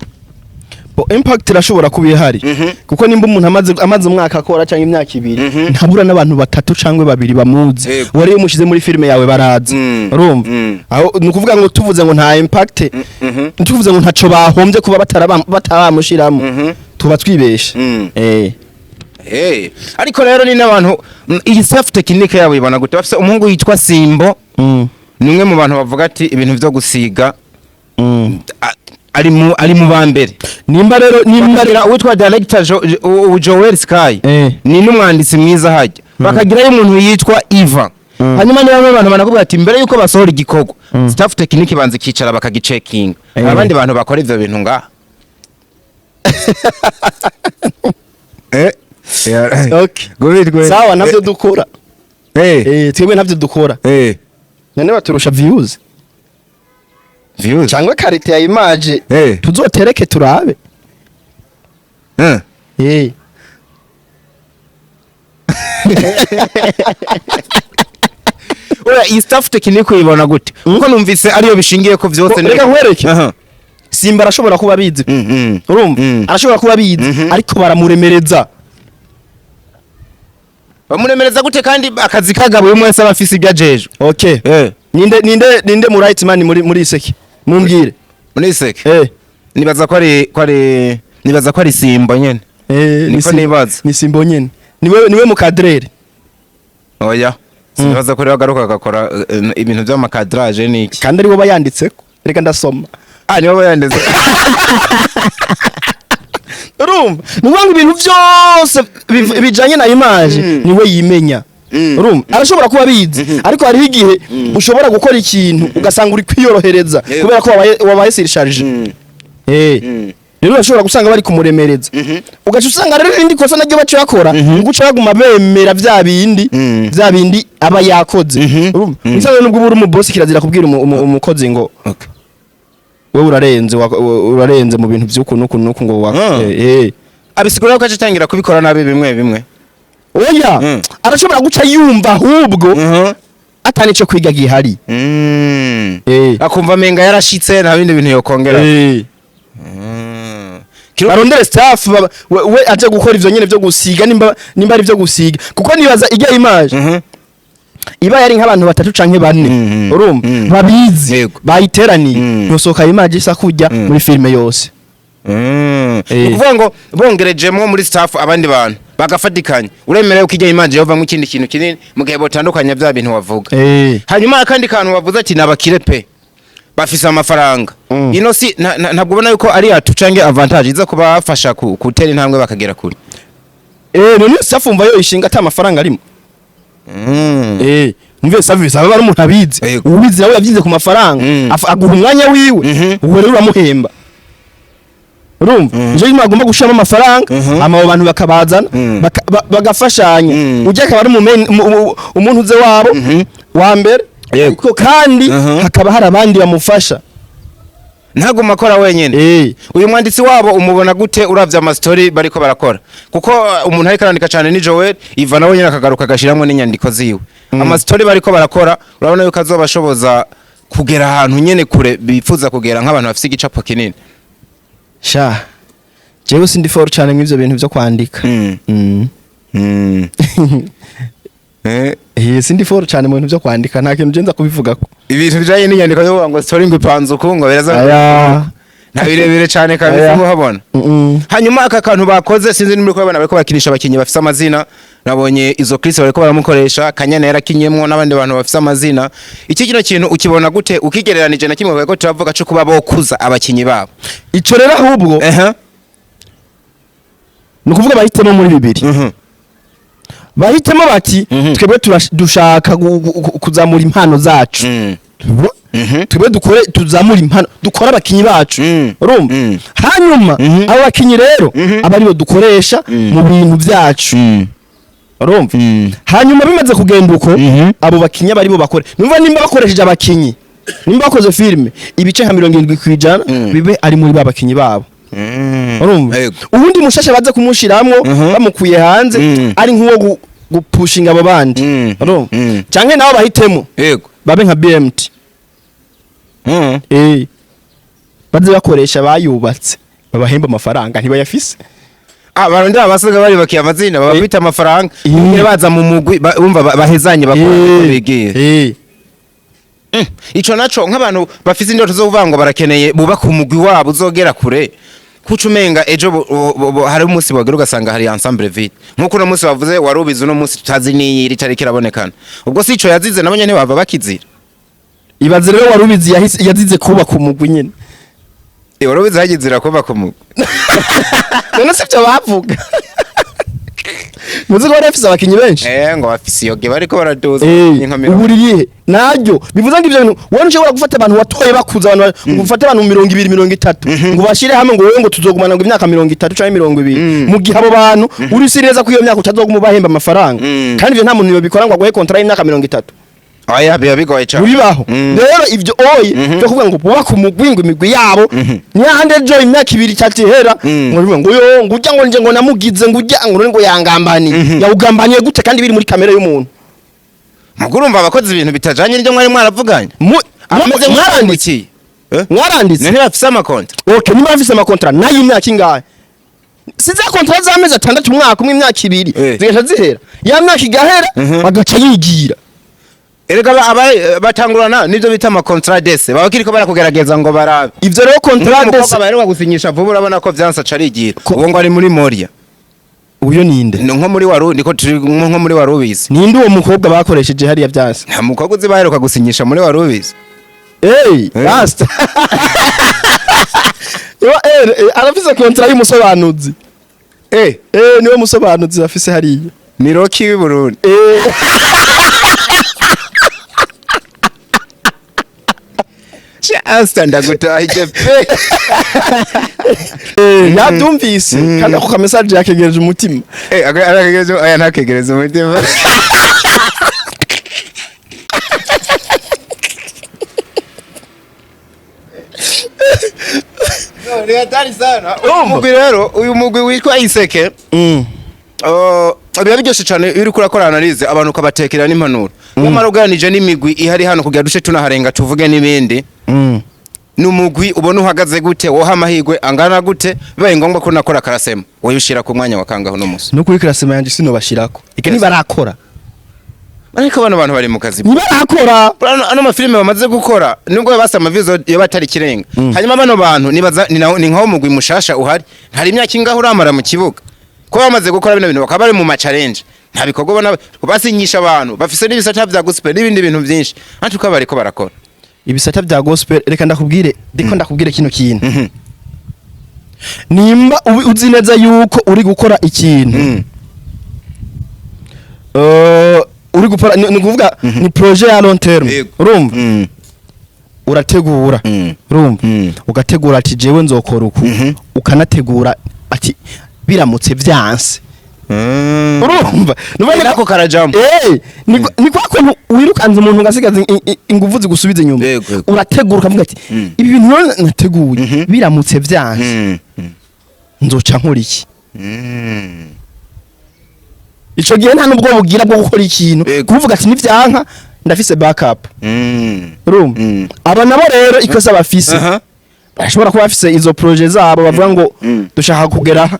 Bo impact irashobora kuba ihari, kuko nimba umuntu amaze umwaka akora cyangwa imyaka 2, ntabura n'abantu batatu cyangwa babiri bamuzi. Wari umushize muri filime yawe barazi. Urumva? Aho ni ukuvuga ngo tuvuze ngo nta impact, tuvuze ngo ntaco bahombye kuba bataramushiramo, tuba twibeshe. Eh. Hey. Ariko rero ni n'abantu, iyi staff technique yabo ibona gute? Bafise umuhungu yitwa Simbo. Ni umwe mu bantu bavuga ati ibintu vyo gusiga ari mu ba mbere. Nimba rero, nimba Bakagira uwitwa director Joel Sky, ni n'umwanditsi mwiza hajya, bakagirayo umuntu yitwa Ivan. Hanyuma niba abantu banakubwira ati mbere yuko basohora igikorwa, staff technique banza ikicara bakagicekinga. Abandi bantu bakora ivyo bintu ngaha. Okay. Gubitwe. Sawa, navyo dukora. Twebwe navyo dukora. None baturusha views? Views. Cyangwa qualité ya image? Tuzotereke turabe. Ura iyi staff technique uyibona gute? Kuko numvise ariyo bishingiye ko vyose. Reka nkwereke. Aha. Simba arashobora kuba abizi. Urumva? Arashobora kuba abizi, ariko baramuremereza. Bamuremereza gute kandi akazi kagabuye, umwe wese aba afise ibyo ajejwe? Okay. Ninde mu right man muri iseki, mumbwire. Muri iseke? Nibaza ko ari Simba nyene. Niko nibaza. Ni Simbo nyene, niwe mu cadreur. Oya, sinibaza ko rero agaruka agakora ibintu vy'amakadrage n'iki. Kandi ariwe bayanditseko, reka ndasoma. Ah, nibo bayanditse. Urumva, ni ukuvuga ngo ibintu byose bijanye na image niwe yimenya. Urumva, arashobora kuba abizi, ariko hariho igihe ushobora gukora ikintu ugasanga uri kwiyorohereza kubera ko wabaye surchargé. Rero urashobora gusanga bari kumuremereza, ugaca usanga rero irindi kosa naryo baca bakora ni guca baguma bemera vya bindi, vya bindi aba yakoze. Urumva, musanzwe nubwo uba uri umubosi, kirazira kubwira umukozi ngo wewe urarenze, urarenze mu bintu vy'uku n'uku n'uku ngo Abisigura ko aca kubikora nabi bimwe bimwe. Oya, arashobora guca yumva ahubwo atani ico kwiga gihari. Akumva menga yarashitse, nta bindi bintu yokongera. Barondere staff we aje gukora ivyo nyene vyo gusiga, nimba ari ivyo gusiga, kuko nibaza ijya image iba yari nk'abantu batatu canke bane, urumva, babizi, bayiteraniye, ntosohoka image isa kujya muri filime yose. Ni ukuvuga ngo bongerejemo muri staff abandi bantu bagafatikanya, uremerewe ko ijya image yovamo ikindi kintu kinini mu gihe botandukanya bya bintu wavuga. Hanyuma akandi kantu wavuze ati nabakire pe, bafise amafaranga. Ino si ntabwo ubona yuko ari atu canke avantage iza kubafasha gutera intambwe bakagera kure? None staff umva yo ishinga ata amafaranga arimo? Umve, service aba ari umuntu abizi. Ubizi nawe yavyize ku mafaranga. Aguha umwanya wiwe. Uwo rero uramuhemba, urumva, nico gituma agomba gushiramo amafaranga. Hama abo bantu bakabazana, bagafashanya. Ujya akaba ari umuntu uze wabo wa mbere, ariko kandi hakaba hari abandi bamufasha. Ntaguma akora wenyene. Uyu mwanditsi wabo umubona gute uravye amastori bariko barakora? Kuko umuntu ariko arandika cane ni Joel Iva, nawe nyene akagaruka agashiramwo n'inyandiko ziwe. Amastori bariko barakora, urabona yuko azobashoboza kugera ahantu nyene kure bifuza kugera nk'abantu bafise igicapo kinini? Sha, jewe sindi fort cane mw'ivyo bintu vyo kwandika. Sindi fort cane mu bintu vyo kwandika, nta kintu je nza kubivugako. Ibintu bijanye n'inyandiko yo kuvuga ngo story ngo ipanze uku ngo biraza, Aya. nta birebire cane kabisa. Aya. Uhabona. Hanyuma aka kantu bakoze, sinzi nimba kubabona, bariko bakinisha abakinyi bafise amazina. Nabonye izo Chris bariko baramukoresha, Kanyana yarakinyemwo n'abandi bantu bafise amazina. Iki kino kintu ukibona gute ukigereranije na kimwe bariko turavuga co kuba bokuza abakinyi babo? Ico rero ahubwo ni ukuvuga bahitemo muri bibiri. Bahitemo bati twebwe dushaka kuzamura impano zacu. Twebwe dukore, tuzamura impano, dukore abakinyi bacu. Urumva? Hanyuma abo bakinyi rero aba aribo dukoresha mu bintu byacu. Urumva? Hanyuma bimaze kugenda uko, abo bakinyi aba aribo bakore. Numva nimba bakoresheje abakinyi, nimba bakoze filime, ibice nka 70% bibe ari muri ba bakinyi babo. Urumva? Yego. Ubundi mushasha baze kumushiramwo bamukuye hanze, ari nk'uwo gupushinga abo bandi. Urumva? Canke nabo bahitemo babe nka BMT. Baze bakoresha bayubatse, babahemba amafaranga ntibayafise. Ah, barondera abasiga bari bakiye amazina, babafite amafaranga, bongere baza mu mugwi bumva bahezanye bakora uko bigiye. Ico naco nk'abantu bafise indoto zo kuvuga ngo barakeneye bubaka umugwi wabo uzogera kure, kuca umenga ejo hari umunsi bogera ugasanga hari ensemble vide, nkuko uno munsi bavuze wari ubizi, uno munsi tutazi n'iyiri itariko irabonekana. Ubwo si ico yazize, nabo nyene ntibava bakizira. Ibaze rero Warubizi yahise yazize kubaka umugwi nyene. Warubizi hagize irakuba ku mugwi. None sivyo bavuga? Muzi ko bari bafise abakinyi benshi. Ngo bafise iyo ge bariko baraduza inka 20. Ubu ririhe naryo? Bivuze ngo ivyo bintu wowe ntushobora gufata abantu watoye bakuza, abantu ngo ufate abantu 20, 30, ngo bashire hamwe, ngo wowe ngo tuzogumana ngo imyaka 30 canke 20, mu gihe abo bantu uri si neza ko iyo myaka utazoguma ubahemba amafaranga. Kandi ivyo nta muntu yobikora ngo aguhe contrat y'imyaka 30. Oya, biba bigoye cane. Bibaho. Rero ivyo oye byo kuvuga ngo bubaka umugwi, ngo imigwi yabo ntihande ejo imyaka 2, 3 ihera, ngo bivuga ngo yo ngo ujya ngo nje ngo namugize ngo ujya ngo none ngo yangambaniye. Yawugambaniye gute kandi biri muri kamere y'umuntu? Mugo urumva abakoze ibintu bitajanye n'ibyo mwari mwaravuganye. Ameze Mwaranditse. nk'uwandikiye. Eh? Mwaranditse. Ntibafise amakontra. Okay, niba bafise amakontra nayo imyaka ingahe? Si za contrat z'amezi 6, umwaka umwe, imyaka 2, zigaca zihera, ya myaka igahera, bagaca yigira. Erega batangurana nivyo bita ama contrat d'essai, baba kiriko barakugerageza ngo barabe. Ivyo rero contrat Umukobwa d'essai baheruka gusinyisha vuba, urabona ko vyanse, aca arigira. Uwo ngo ari muri Moria. Uyo ninde? Ni nko muri waru niko turi, nko muri Warubizi. Ninde uwo mukobwa bakoresheje hariya vyanse? Nta mukobwa uzi baheruka gusinyisha muri Warubizi? Hey, rasta. Yo, arafise contrat y'umusobanuzi. Niwe musobanuzi afise hariya. Ni Rocky w'i Burundi. Asta, ndagutahije pe. Yabyumvise kandi ako ka message yakegereje umutima. Arakegereje, aya ntakegereza umutima. No, ni hatari sana. Uyu mugwi rero, uyu mugwi witwa Iseke, biba biryoshe cyane iyo uriko urakora analyse abantu ukabatekera n'impanuro. Nyamara uganije n'imigwi ihari hano kugira duce tunaharenga tuvuge n'ibindi. Ni umugwi ubona uhagaze gute? Woha amahirwe angana gute? Bibaye ngombwa ko nakora classement, wowe ushira ku mwanya wa kangaho no musi? No kuri classement yanje sinobashirako. Ike nibarakora. Ariko bano bantu bari mu kazi. Nibarakora. Ano mafilime bamaze gukora, nubwo basa amavizo yo batari kirenga. Hanyuma bano bantu nibaza ni nkaho mugwi mushasha uhari, hari imyaka ingaho uramara mu kibuga ko bamaze gukora bino bintu, bakaba bari mu ma challenge, nta bikorwa ubona basinyisha abantu bafise n'ibisata vya gospel n'ibindi bintu byinshi, antuka bariko barakora. Ibisata bya gospel, reka ndakubwire, ndiko ndakubwire kino kintu. Nimba uzi neza yuko uri gukora ikintu, uri gukora, ni ukuvuga ni projet ya long terme, urumva, urategura, urumva, ugategura ati jewe nzokora uku, ukanategura ati biramutse vyanse, urumva. Nubona Nako karajambo. Ni kwa kuntu wirukanze umuntu ugasigaza inguvu zigusubiza inyuma. Yego, yego. Urategura ukavuga ati ibi bintu rero nateguye, biramutse vyanse, nzoca nkora iki? Ico gihe nta nubwo bugira bwo gukora ikintu, kuvuga ati nivyanka ndafise backup, urumva. Aba nabo rero ikosa bafise, bashobora kuba bafise izo projet zabo bavuga ngo dushaka kugera aha,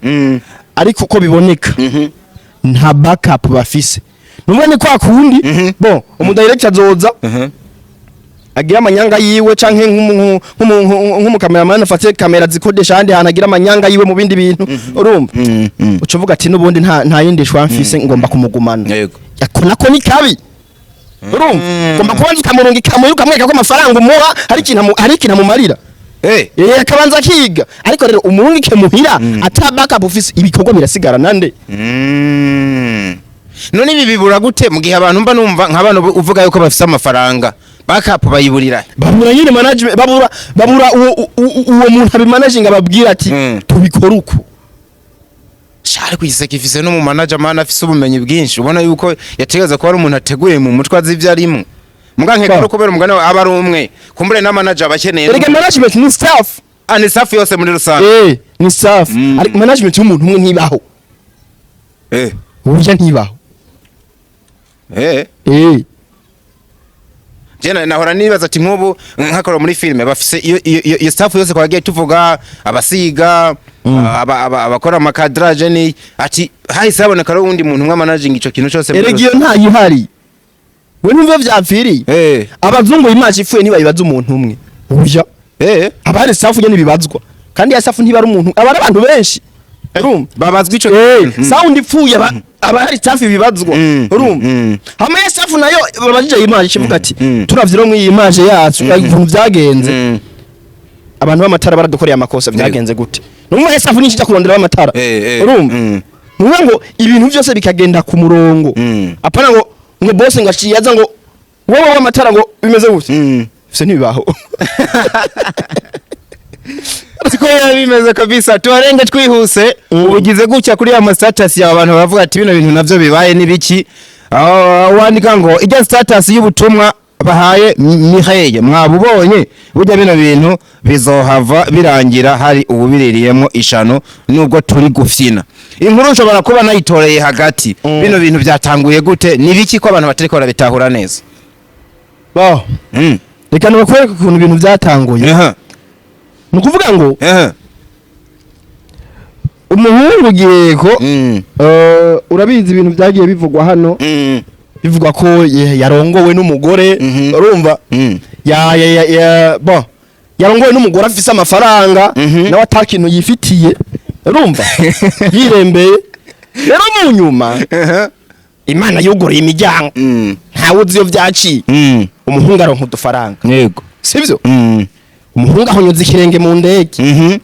ariko uko biboneka nta backup bafise. Numva ni kwa kundi, bon, umudirector azoza agira amanyanga yiwe, canke nk'umukameramani afate kamera zikodesha ahandi hantu, agira amanyanga yiwe mu bindi bintu, urumva. Uca uvuga ati n'ubundi nta yindi shwa mfise, ngomba kumugumana. Ako nako ni kabi, urumva. Ngomba kubanza ukamurunga imuhira, ukamwereka ko amafaranga umuha hari ikintu amumarira. Akabanza akiga. Ariko rero umurungike muhira ata backup ufise, ibikorwa birasigara nande? None ibi bibura gute mu gihe abantu mba numva nk'abantu uvuga yuko bafise amafaranga, backup bayiburira? Babura nyine management, babura uwo muntu abimanaginga, ababwira ati tubikora uku. Shari kwiseka ifise no mu manager man afise ubumenyi bwinshi, ubona yuko yategereza kuba ari umuntu ateguye mu mutwe, azi ivyo arimwo. Muga nkeka no kubera umugani wawe aba ari umwe, kumbure na manager abakeneye. Erega management ni staff. Ah, ni staff yose muri rusange. Ni staff. Ariko management y'umuntu umwe ntibaho. Burya ntibaho. Je nahora nibaza ati nk'ubu nkakora muri filime bafise iyo staff yose twagiye tuvuga, abasiga, abakora amakadrage, ni ati hahise haboneka rero uwundi muntu umwe managing ico kintu cose muri Erega iyo ntayihari, we numva vyapfiriye. Abazungu image ipfuye ntibayibaza umuntu umwe, burya. Haba hari staff nyene bibazwa, kandi ya staff ntibari umuntu, aba ari abantu benshi. Urumva? Babazwa ico. Sound ipfuye, aba hari staff bibazwa. Urumva? Hamwe staff nayo babajije image, ikivuga ati: "Turavye rero mw'iyi image yacu ukuntu vyagenze, abantu b'amatara baradukoreye amakosa, vyagenze gute?" Numva staff nyinshi ija kurondera amatara. Urumva? Nuvuga ngo ibintu byose bikagenda ku murongo. Apana ngo boss ngo aciye aza ngo wowe w'amatara ngo bimeze gute. Ivyo ntibibaho. Siko biba bimeze kabisa. Tubarenge twihuse. Ubugize gutya kuri ya status yawe, abantu baravuga ati: "Bino bintu navyo bibaye n'ibiki?" Wandika ngo ijya status y'ubutumwa bahaye Mireille mwabubonye, burya bino bintu bizohava birangira hari ububiririyemo ishano, nubwo turi gufyina inkuru nshobora kuba nayitoreye hagati. Bino bintu byatanguye gute? Ni biki ko abantu batariko barabitahura neza? Bo, reka nabakwereke ukuntu ibintu byatanguye. Ni ukuvuga ngo umuhungu Giheko, urabizi ibintu byagiye bivugwa hano, bivugwa ko yarongowe n'umugore. Urumva? Ya ya ya, ya bon, yarongowe n'umugore afise amafaranga, nawe atakintu yifitiye. Urumva, yirembeye. Rero mu nyuma Imana yuguriye imiryango, ntawe uzi iyo byaciye, umuhungu aronka udufaranga. Sibyo? Umuhungu ahonyuza ikirenge mu ndege,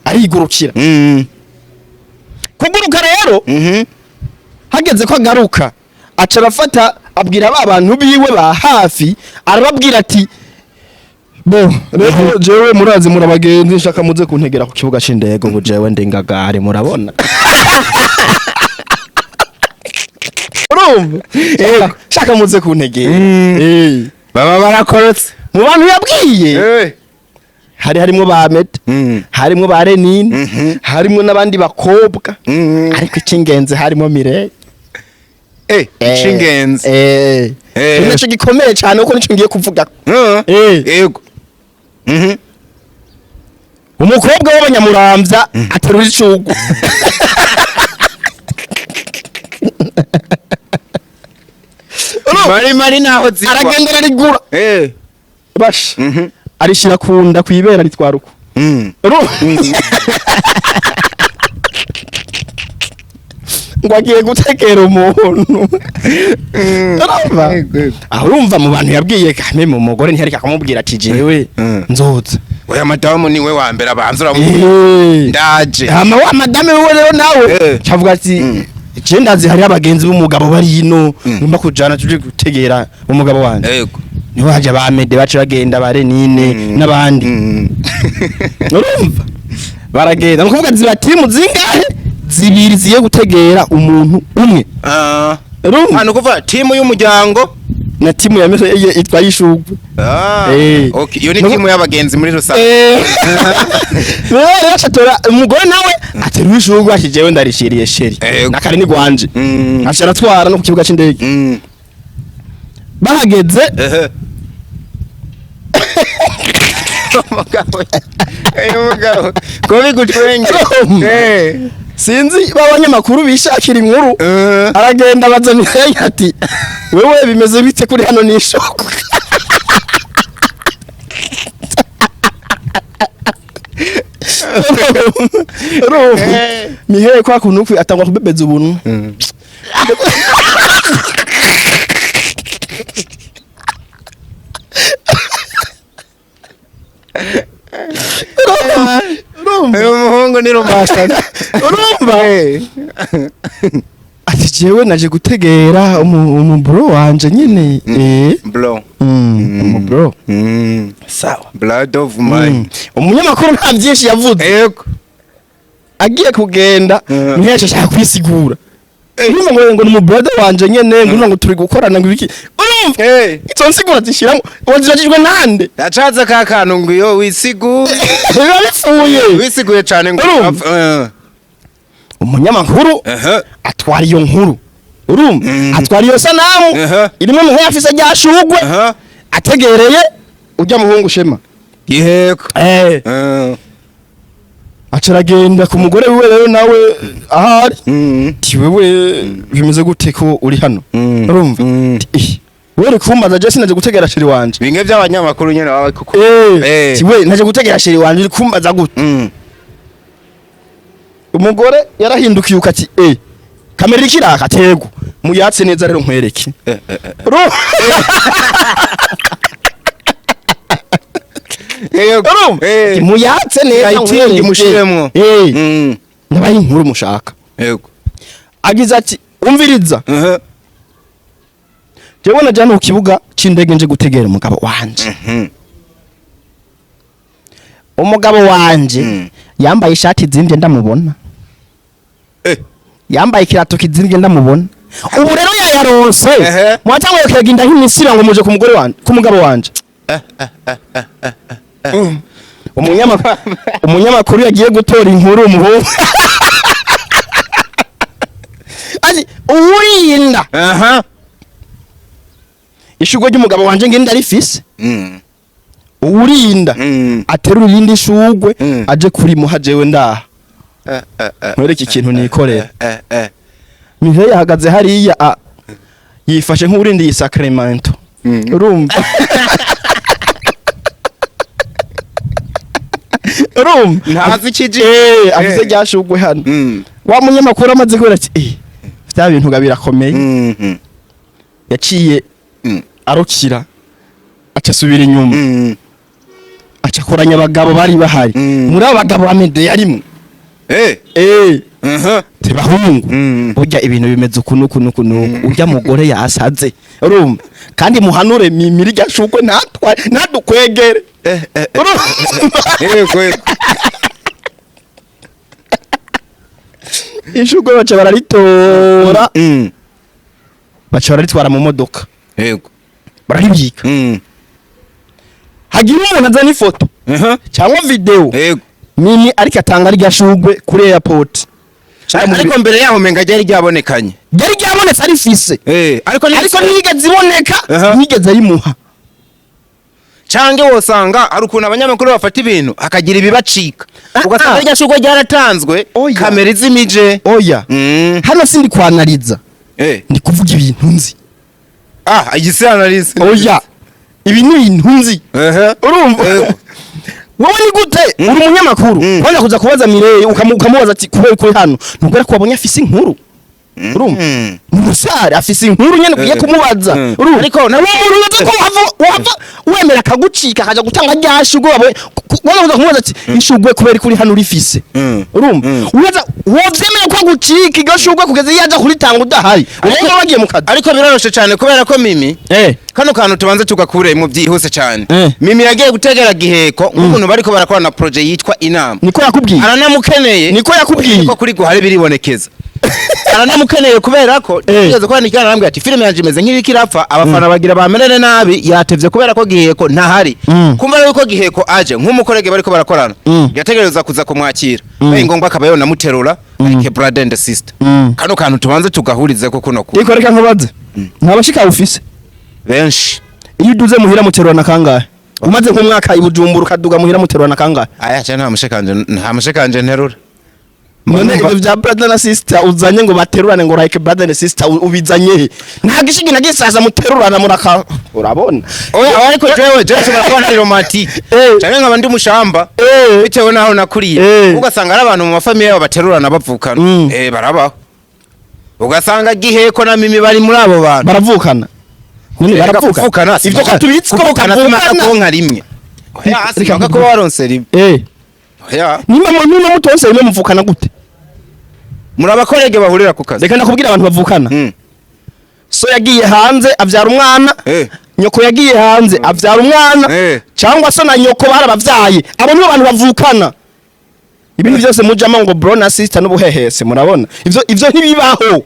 arigurukira. Kuguruka rero, hageze ko agaruka, aca arafata abwira ba bantu biwe ba hafi, arababwira ati: "Bo rero jewe murazi muri abagenzi, nshaka muze kuntegera ku kibuga c'indege, ubu jewe ndi ngagare." Murabona, urumva? "Shaka muze kuntegera." Baba barakorotse. Mu bantu yabwiye hari harimwo ba Mete, harimwo ba Renine, harimwo n'abandi bakobwa, ariko icy'ingenzi harimo Mireille. Icy'ingenzi. Nico gikomeye cyane kuko nico ngiye kuvuga. Yego. Umukobwa w'abanyamuramvya aterura icugu. Mari mari naho zigwa. Aragenda ararigura. Basha, arishira kunda kwibera, ritwara uko. Urumva? Ngo agiye gutegera umuntu. Urumva? Yego. Aho urumva mu bantu yabwiye kame mu mugore ntiyareka kumubwira ati: "Jewe nzoza." Oya, madamu niwe wa mbere abanza uramu ndaje. Hama wa madame wiwe rero nawe cavuga ati: "Je ndazi hari abagenzi b'umugabo bari ino, ngomba kujana tuje gutegera umugabo wanje." Niho haje ba Mede, bace bagenda ba Renine n'abandi. Urumva baragenda, ni ukuvuga ziba timu zingahe? Zibiri zigiye gutegera umuntu umwe. Urumva? Hano kuva timu y'umuryango na timu ya mese itwaye ishugwe. Okay, iyo ni timu y'abagenzi muri rusange. Rero acatora umugore nawe aterura ishugwe ati: "Jewe ndarishiriye chéri, nakare ni gwanje." Aca aratwara no ku kibuga c'indege. Bahageze, Umugabo, uyu mugabo ko bigutwenge. Sinzi b'abanyamakuru bishakira inkuru, aragenda abaza Mireille ati: "Wewe bimeze bite kuri hano n'ishoko?" Urumva Mireille kwa kuntu kwe atangwa kubebeza ubuntu. Urumva? Uyu muhungu ni rumasha. Urumva, ati: "Jewe naje gutegera umu bro wanje nyene." Bro. Umu bro. Sawa. Blood of mine. Umunyamakuru nta byinshi yavuze. Agiye kugenda, ntiyashe ashaka kwisigura. Urumva, ngo ni umu brother wanje nyene, ngo urumva ngo turi gukorana, ngo ibiki. Urumva, izo nsiguro zishiramo wazibajijwe nande? Yacaze ka kantu ngo iyo wisiguye Biba bipfuye. Wisiguye cyane ngo Urumva? Umunyamakuru atwara iyo nkuru. Urumva, atwara iyo sanamu irimo umuhungu afise rya shugwe, ategereye ujya muhungu Shema. Yego. Aca aragenda ku mugore wiwe rero nawe ahari, ati: "Wewe bimeze gute ko uri hano?" Urumva? Ati: "Eh, wewe uri kumbaza, je sinaje gutegera chéri wanje." Bimwe by'abanyamakuru nyene baba kuko Ati: "We naje gutegera chéri wanje, uri kumbaza gute?" Umugore yarahindukiye ukati kamera iriko iraka tego muyatse neza rero nkwereke. Yego. Urumva? Eh. Ati, muyatse neza Lighting nkwereke. mushiremwo. Nabaye inkuru mushaka. Yego. Agize ati umviriza, jewe najana ku kibuga c'indege nje gutegera umugabo wanje. Umugabo wanje yambaye ishati izimvye ndamubona. Yambaye ikirato kizimvye ndamubona. Ubu rero yayaronse. Mwatanguye kuyagenda nk'imisira ngo muje ku mugore wanje, ku mugabo wanje. Umunyamakuru yagiye gutora inkuru umuhungu ati uwurinda ishurwe ry'umugabo wanje ngenda rifise. Uwurinda aterura irindi shurwe aje kurimuha jewe ndaha nkwereke ikintu nikorera. Mireille yahagaze hariya yifashe nk'uwurindiye sacramento. Urumva, urumva? Ntazi ikiji. Afise rya shurwe hano. Wa munyamakuru amaze kubera ati vya bintu ga birakomeye. Yaciye arukira aca asubira inyuma. Aca akoranya abagabo bari bahari. Muri abo bagabo Amede yarimwo. Tebahungu, burya ibintu bimeze uku nuku nuku nuku, urya mugore yasaze, urumva? Kandi muhanure mimiri rya shurwe ntatwa ntadukwegere. Urumva? Yego yego. Ishurwe baca bararitora, baca bararitwara mu modoka. Bararibika. Hagira umuntu azana ifoto cyangwa video Mimi ariko atanga rya shurwe kuri airport. Ariko mbere yaho menga ryari ryabonekanye. Ryari ryabonetse arifise. Ariko ni Ariko ntiyigeze iboneka. Ntiyigeze arimuha. Cange wosanga hari ukuntu abanyamakuru bafata ibintu hakagira ibibacika, ugasanga rya shurwe ryaratanzwe. Oya. Kamera izimije. Oya. Hano sindi kwanariza. Ndi kuvuga ibintu nzi. Ah, igisi analyse. Oya, ibi ni ibintu nzi. Urumva? Yego. Wowe ni gute uri umunyamakuru wajya kuza kubaza Mireille, ukamubaza ati kubera kuri hano ntubwira ko wabonye afise inkuru, urumva? Umusare afise inkuru nyene ugiye kumubaza. Urumva? Ariko uwo muntu uzi ko wava wemera akagucika akaja gutanga rya shurwe wabonye, wajya kuza kumubaza ati ishurwe kubera kuri hano urifise. Urumva? Uraza wovyemera ko agucika iryo shurwe kugeza iyo aja kuritanga udahari, urumva wagiye mu kazi. Ariko biroroshe cyane kubera ko Mimi, kano kantu tubanze tugakure mu byihuse cyane. Mimi yagiye gutegera Giheko nk'ukuntu bariko barakora na projet yitwa Inama. Niko yakubwiye. Aranamukeneye. Niko yakubwiye. Ko kuri guhari biribonekeza aranamukeneye kubera ko tugeze kwa nikana arambwira ati filime yanje imeze nk'iriko irapfa, abafana bagira bamerere nabi, yatevye kubera ko Giheko ntahari. Kumva rero ko Giheko aje nk'umukorege bariko barakorana, yategereza kuza kumwakira, mm. Ngombwa akaba yonamuterura like brother and sister. Kano kantu tubanze tugahurize ko kuno ku Iko reka nkubaze, nta bashika ufise? Benshi. Iyo uduze muhira muterurana kangahe? Umaze nk'umwaka i Bujumbura ukaduga muhira muterurana kangahe? Aya cyane nta mushikanje nterura. None ivyo vya brother na sister uzanye ngo baterurane ngo like brother and sister ubizanye he? Nta gishigi na gisaza muterurana muraka, urabona? Oya, ariko jewe nshobora kuba ntari romantique canke nkaba ndi mushamba bitewe n'aho nakuriye. Ugasanga ari abantu mu mafamiye yabo baterurana bavukana. Barabaho, ugasanga Giheko na Mimi bari muri abo bantu. Baravukana none? Erega Baravukana. kuvukana Ivyo ko tubitsi ko kuvukana simaka batavukana. konka rimwe. Oya, Reka simaka mvuge. kuba waronse rimwe. Oya. Nimba mutonse rimwe muvukana gute? Muri abakorege bahurira ku kazi. Reka ndakubwira abantu bavukana. So yagiye hanze avyara umwana. Nyoko yagiye hanze avyara umwana. Cyangwa se na nyoko barabavyaye, abo nibo bantu bavukana. Ibintu byose mujamo ngo bro na sister n'ubuhehese, murabona ivyo ntibibaho.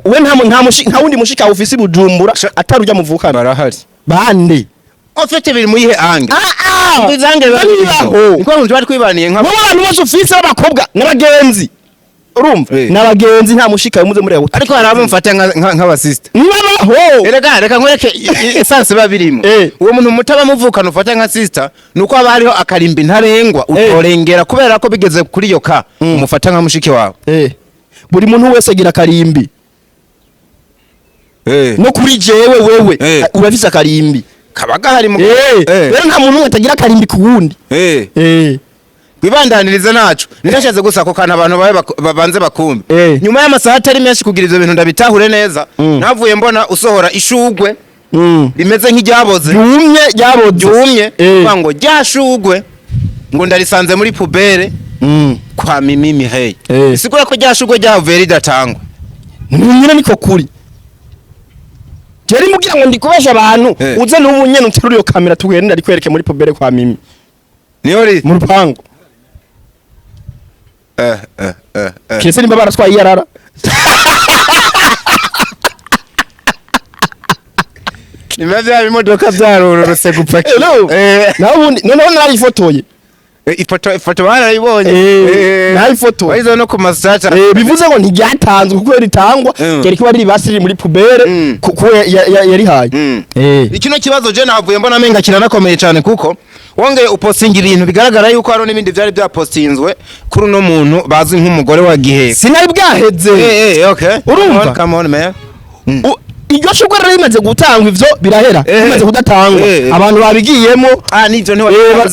We nta wundi mushika ufise i Bujumbura atari ujya muvukana? Barahari. Bande? Ofite biri muyihe ange? Ah. Izange biba Ntibibaho. niko abantu bari kwibaniye nka Wowe abantu bose ufise b'abakobwa n'abagenzi, urumva? N'abagenzi, nta mushika muze mureba. Ariko hari abo mfata nk'abasista. Ntibabaho. Erega reka nkwereke essence biba birimo. Uwo muntu mutaba muvukana ufata nka sister nuko haba hariho akarimbi ntarengwa utorengera kubera ko bigeze kuri iyo ka umufata nka mushiki wawe. Buri muntu wese agira akarimbi. No kuri jewe wewe urafise akarimbi. Kaba gahari mu Rero nta muntu umwe atagira akarimbi ku wundi. Wibandanirize naco ninashatse gusa ako kantu abantu babe babanze bakumve. Nyuma y'amasaha atari menshi, kugira ivyo bintu ndabitahure neza, navuye mbona usohora ishugwe rimeze nk'iryaboze. Ryumye, ryaboze. Ryumye. Kuvuga ngo ryashugwe ngo ndarisanze muri poubelle kwa Mimi Mireille. Bisigura ko ryashugwe ryavuye ridatangwa. Nyine niko kuri jeri mugira ngo ndikubesha abantu. Uze n'ubu nyene uterure iyo kamera, tugende ndikwereke muri poubelle kwa Mimi. Niyo ri Mu rupangu. Kiretse nimba baratwaye iyarara. Nimba vya bimodoka vyarororotse gupakira. Hello. Naho ubundi noneho narifotoye. Ifoto barayibonye. Narifotoye. Wayize no ku masata. Bivuze ngo ntiryatanzwe kuko iyo ritangwa ryari kuba riri basi riri muri poubelle kuko yarihaye. Ikino kibazo je navuye mbona amenga kiranakomeye cyane, kuko wongeye upostinga ibintu bigaragara yuko hariho n'ibindi byari byapostinzwe kuri uno muntu bazi nk'umugore wa Giheka. Sinari bwaheze. Okay. Urumva? Come on, come on man. Iryo shurwe rero rimaze gutangwa, ivyo birahera. Rimaze kudatangwa, abantu babigiyemo. Ah, nivyo.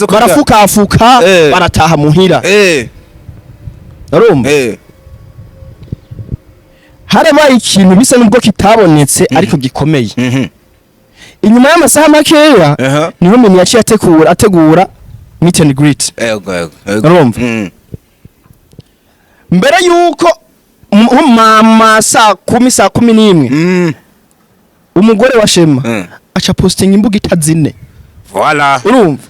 Barafukafuka, barataha muhira. Urumva, harabaye ikintu bisa nubwo kitabonetse ariko gikomeye. Inyuma y'amasaha makeya niho Mimi yaciye ategura meet and greet. Ego, ego, ego. Urumva? Mbere yuko mama saa 10, saa 11, umugore wa Shema aca postinga imbugita zine. Voilà. Urumva?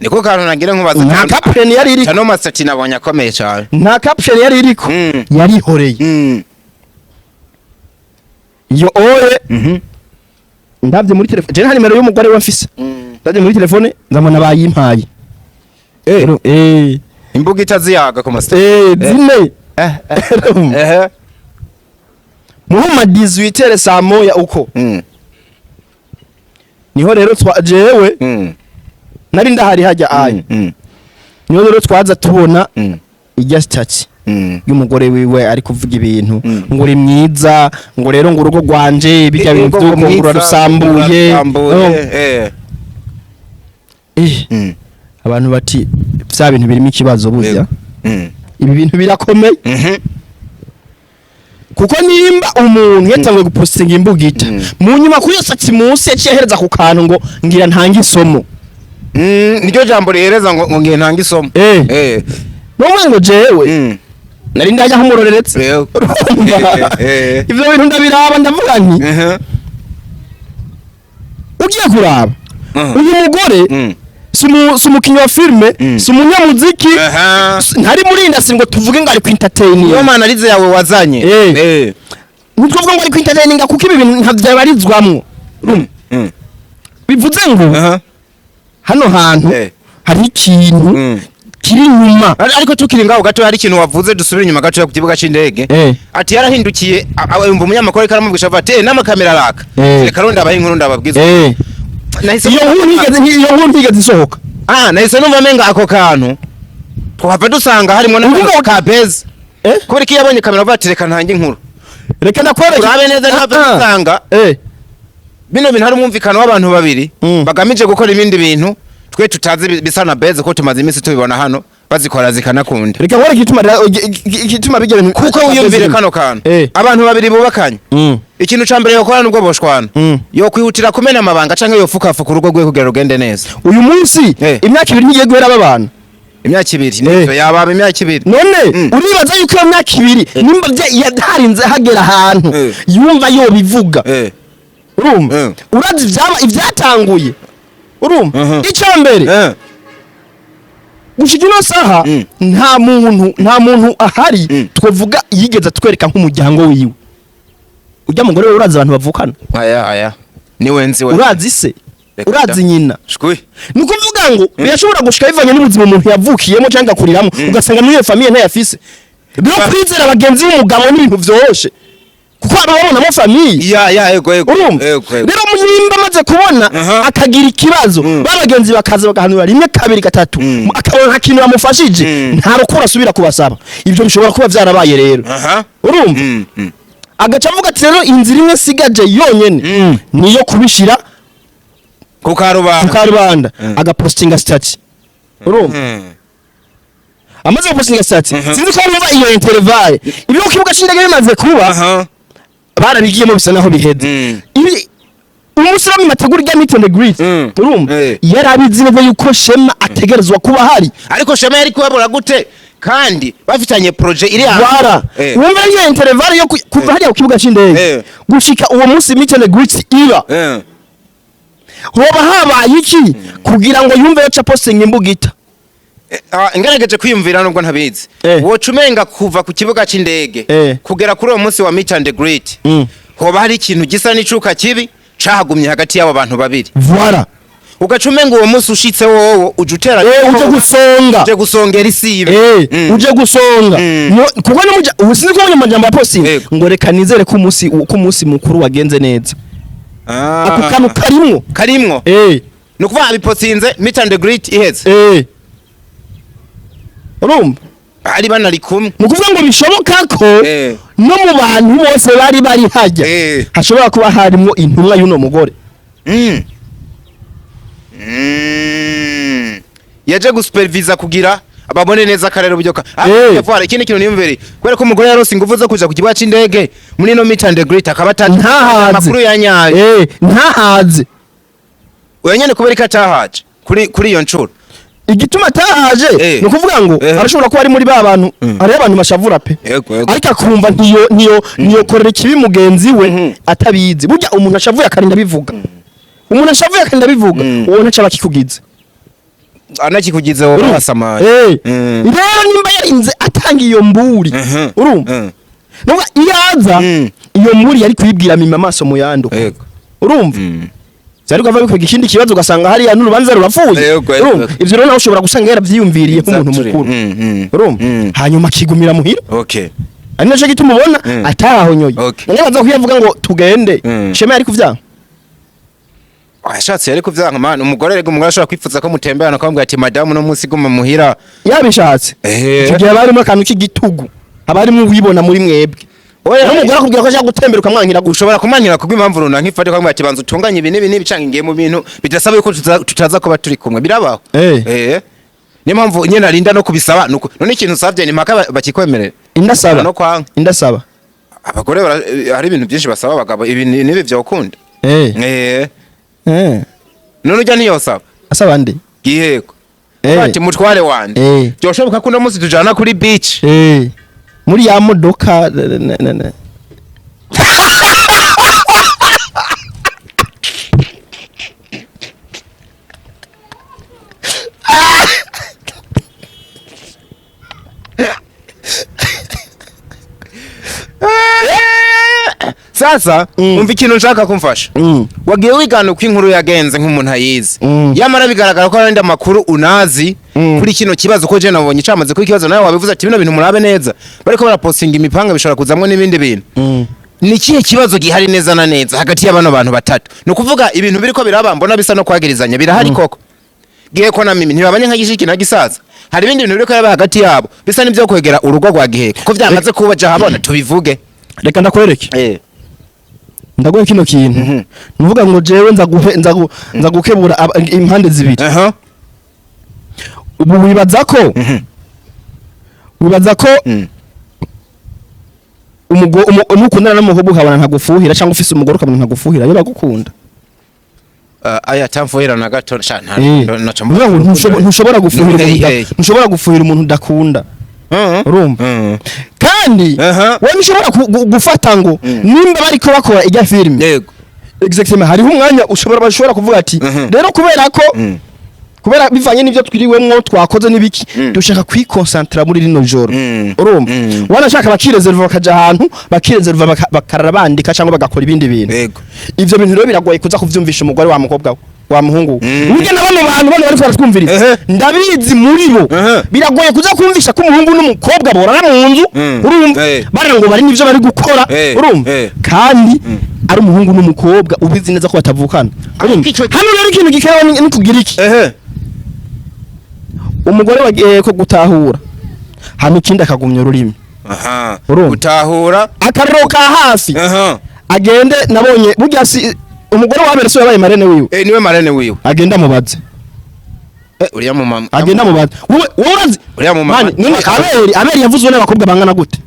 Niko kantu nagira nkubaza. Nta caption yari iriko. Cano masati nabonye akomeye cyane. Nta caption yari iriko. Yarihoreye. Iyo ore ndabye muri telefone, je nta nimero y'umugore we mfise. Ndabye muri telefone ndabona bayimpaye. Imbuga itaziyaga ku masati. Zine. Urumva? Ehe. Muhuma 18 saa moya uko niho rero jewe nari ndahari hajya aya. Niho rero twaza tubona ijya statut y'umugore wiwe ari kuvuga ibintu ngo uri mwiza, ngo rero ngo urugo rwanje bijya bintu Urugo by'uko ngo mwiza, urarusambuye. urarusambuye, Abantu bati vya bintu birimo ikibazo burya. Ibi bintu birakomeye kuko nimba umuntu yatanguye gupostinga imbugita, mu nyuma kuri iyo statut munsi yaciye ahereza ku kantu ngo ngira ntange isomo. Niryo jambo rihereza ngo ngiye ntanga isomo. Numwe ngo jewe nari ndajya nkumuroreretse. Urumva? Ivyo bintu ndabiraba, ndavuga nti ugiye kuraba uyu mugore si umukinnyi wa filime, si umunyamuziki, ntari muri industry ngo tuvuge ngo ari ku entertaining. Niyo manalize yawe wazanye. Ntitwavuga ngo ari ku entertaining kuko ibi bintu ntabyabarizwamwo. Urumva? Bivuze ngo hano hantu hari ikintu kiri inyuma. Ariko tukiri ngaho gato, hari ikintu wavuze, dusubire inyuma gato ku kibuga c'indege. Ati yarahindukiye, yumva umunyamakuru ariko aramubwisha avuga ati: "N'amakamera araka." Reka rero ndabaha inkuru, ndababwiza. Nahise Iyo nkuru ntigeze isohoka. Ah, nahise numva menga ako kantu twahava dusanga harimo Uvuga ka base. Kubera ko iyo yabonye kamera avuga ati: "Reka ntange inkuru." Reka ndakwereke. Urabe neza ntihave dusanga bino bintu hari umwumvikano w'abantu babiri bagamije gukora ibindi bintu twe tutazi, bisa na beze ko tumaze iminsi tubibona hano bazikora zikanakunda. Reka nkwereke igituma bijya bintu. Kuko wiyumvire kano kantu, abantu babiri bubakanye, ikintu ca mbere yokora nubwo boshwana, yokwihutira kumena amabanga canke yofukafuka urugo rwiwe kugira rugende neza. Uyu munsi imyaka 2 ntigiye guhera babana. Imyaka 2, nivyo, yababa imyaka 2. None uribaza yuko iyo myaka 2 nimba harinze hagera ahantu yumva yobivuga? Urumva? Urazi ivyaba ivyatanguye, urumva? Icya mbere, gushika ino saha, nta muntu ahari twovuga yigeze atwereka nk'umuryango wiwe. Ujya mugore we, urazi abantu bavukana? Aya, aya niwe nzi we. Urazi se? Reka Urazi da. nyina? Shwi. Ni ukuvuga ngo birashobora gushika bivanye n'ubuzima umuntu yavukiyemo cyangwa akuriramo, ugasanga muri iyo famille ntayafise. Rero kwizera bagenzi b'umugabo n'ibintu vyoroshe kuko aba babonamo famille. Ya, ego, ego. Urumva? Ego, ego. Rero nimba amaze kubona akagira ikibazo, ba bagenzi bakaza bagahanura rimwe, kabiri, gatatu, akabona nta kintu bamufashije, nta rukura asubira kubasaba. Ibyo bishobora kuba vyarabaye rero. Urumva? Agaca avuga ati: "Rero inzira imwe sigaje yonyene niyo kubishira ku karubanda." Ku karubanda, agapostinga statut. Urumva? Amaze gupostinga statut, sinzi ko bumva iyo intervalle ibyo ku kibuga c'indege bimaze kuba, barabigiyemo bisa naho biheze. Ibi umunsi wo mategura rya meet and greet, urumva, yarabizi neza yuko Shema ategerezwa kuba hari. Ariko Shema yari kubabura gute kandi bafitanye projet iri hanze? Wara wumva iyo intervalle yo kuva hariya ku kibuga c'indege gushika uwo munsi meet and greet iba, hoba habaye iki kugira ngo yumve yaca posting imbugita? Ah, ngerageje kwiyumvira nubwo ntabizi, woca umenga kuva ku kibuga c'indege kugera kuri uwo munsi wa meet and greet, hoba hari ikintu gisa n'icuka kibi cahagumye hagati y'abo bantu babiri. Voilà. Ugaca umenga uwo munsi ushitse, wowo uje utera Uje gusonga. Uje gusongera isibe. Uje gusonga. Kuko nimuja ubu, sinzi ko abanyamajambo ya posting ngo reka nizere ko umunsi mukuru wagenze neza. Ako kantu karimwo. Karimwo. Ni ukuvuga abipostinze meet and greet iheze. Urumva, ari banari kumwe. Ni ukuvuga ngo bishoboka ko no mu bantu bose bari hajya hashobora kuba harimwo intumwa y'uno mugore. Yaje gusupervisa kugira babone neza akarere uburyo ka voilà, ikindi kintu niyumviriye, kubera ko umugore yarose ingufu zo kuja ku kibuga c'indege muri no meet and greet, akaba atari Ntahaze. amakuru ya nyayo. Ntahaze. Oya nyene, kubera ko atahaje kuri iyo ncuro. Igituma atahaje, ni ukuvuga ngo arashobora kuba ari muri ba bantu, hariho abantu bashavura pe, Yego, yego. ariko akumva ntiyo korera ikibi mugenzi we atabizi. Burya umuntu ashavuye akarinda bivuga, umuntu ashavuye akarinda bivuga, uwo ntaco aba akikugize. Anakikugize wowe wasamaye. Rero nimba yarinze atanga iyo mburi, urumva, nuvuga iyo aza, iyo mburi yari kuyibwira mima amaso mu yandi. Urumva, vyari kuva bikwega ikindi kibazo, ugasanga hariya n'urubanza rurapfuye. Yego, yego. Urumva, ivyo rero nawe ushobora gusanga yaravyiyumviriye nk'umuntu mukuru, urumva, hanyuma akigumira muhira, ari naco gituma ubona atahonyoye. None baza kuyavuga ngo tugende, Shema yari kuvyanga. Ashatse yari kuvyanka, man. Umugore rego, umugore ashobora kwifuza ko mutemberana, akamubwira ati: "Madamu, no munsi guma muhira." Yabishatse. Icyo gihe haba harimo akantu k'igitugu, haba harimo uwibona muri mwebwe. Oya. N'umugore akubwira ko ashaka gutembera, ukamwankira gusa. Ushobora kumanyira kubw'impamvu runaka ifate, ukamubwira ati: "Banza utunganye ibi n'ibi n'ibi, canke ngiye mu bintu bidasaba yuko tutaza kuba turi kumwe." Birabaho. Niyo mpamvu nyene arinda no kubisaba, nuko none ikintu usavye ni mpaka bakikwemerera. Indasaba. No kwanga. Indasaba. Abagore hari ibintu byinshi basaba abagabo, ibi nibi vyokunda. None ujya ntiyosaba? Asaba nde? Giheko. Ati: "Mutware wanje, byoshoboka ko uno munsi tujana kuri beach?" Muri ya modoka na. Sasa umva ikintu nshaka kumfasha. Wagiye wigana uko inkuru yagenze nk'umuntu ayizi, yamara bigaragara ko hari andi amakuru unazi kuri kino kibazo, ko je nabonye camaze kuri kibazo, nawe wabivuze ati: "Bino bintu murabe neza, bariko barapostinga imipanga, bishobora kuzamwo n'ibindi bintu." Ni ikihe kibazo gihari neza na neza hagati y'abano bantu batatu? Ni ukuvuga ibintu biriko biraba, mbona bisa no kwagirizanya birahari koko. Giheko na Mimi ntibabanye nka gishiki na gisaza. Hari ibindi bintu biriko biraba hagati yabo bisa n'ivyo kwegera urugo rwa Giheko, ko vyamaze kuba ja habona tubivuge. Reka ndakwereke. Ndaguhe kino kintu, nuvuga ngo jewe nza gukebura impande zibiri. Ubu wibaza ko nukundana n'umukobwa ukabona ntagufuhira, cyangwa ufise umugore ukabona ntagufuhira, yo bagukunda? Aya tamfuhira na gato sha nta naca. Nuvuga ngo ntushobora gufuhira umuntu ntushobora gufuhira umuntu udakunda. Urumva? Kandi wowe ntushobora gufata ngo nimba bariko bakora ijya filime, exactement, hariho umwanya bashobora kuvuga ati: "Rero kubera ko kubera bivanye n'ibyo twiriwemwo twakoze n'ibiki, dushaka kwikonsantra muri rino joro." Urumva, wanashaka bakireserva, bakaja ahantu bakireserva, bakarara bandika cyangwa bagakora ibindi bintu. Ivyo bintu rero biragoye kuza kuvyumvisha umugore wa mukobwa we, wa muhungu we. Burya na bano bantu bano bariko baratwumviriza, ndabizi muri bo biragoye kuza kumvisha ko umuhungu n'umukobwa borara mu nzu, urumva, barara ngo bari n'ivyo bari gukora, urumva, kandi ari umuhungu n'umukobwa ubizi neza ko batavukana. Urumva? Hano rero ikintu gikenewe ni kugira iki? Umugore wagiye ko gutahura hano, ikindi akagumya ururimi. Urumva? Gutahura. Akariro ka hafi, agende, nabonye burya si umugore wa Berso yabaye marraine wiwe? Niwe marraine wiwe. Agenda amubaze. Uriya mu mama. Agenda mu bantu, wowe urazi. Uriya mu mama. Mani, none Abeli yavuzwe n'abakobwa bangana gute?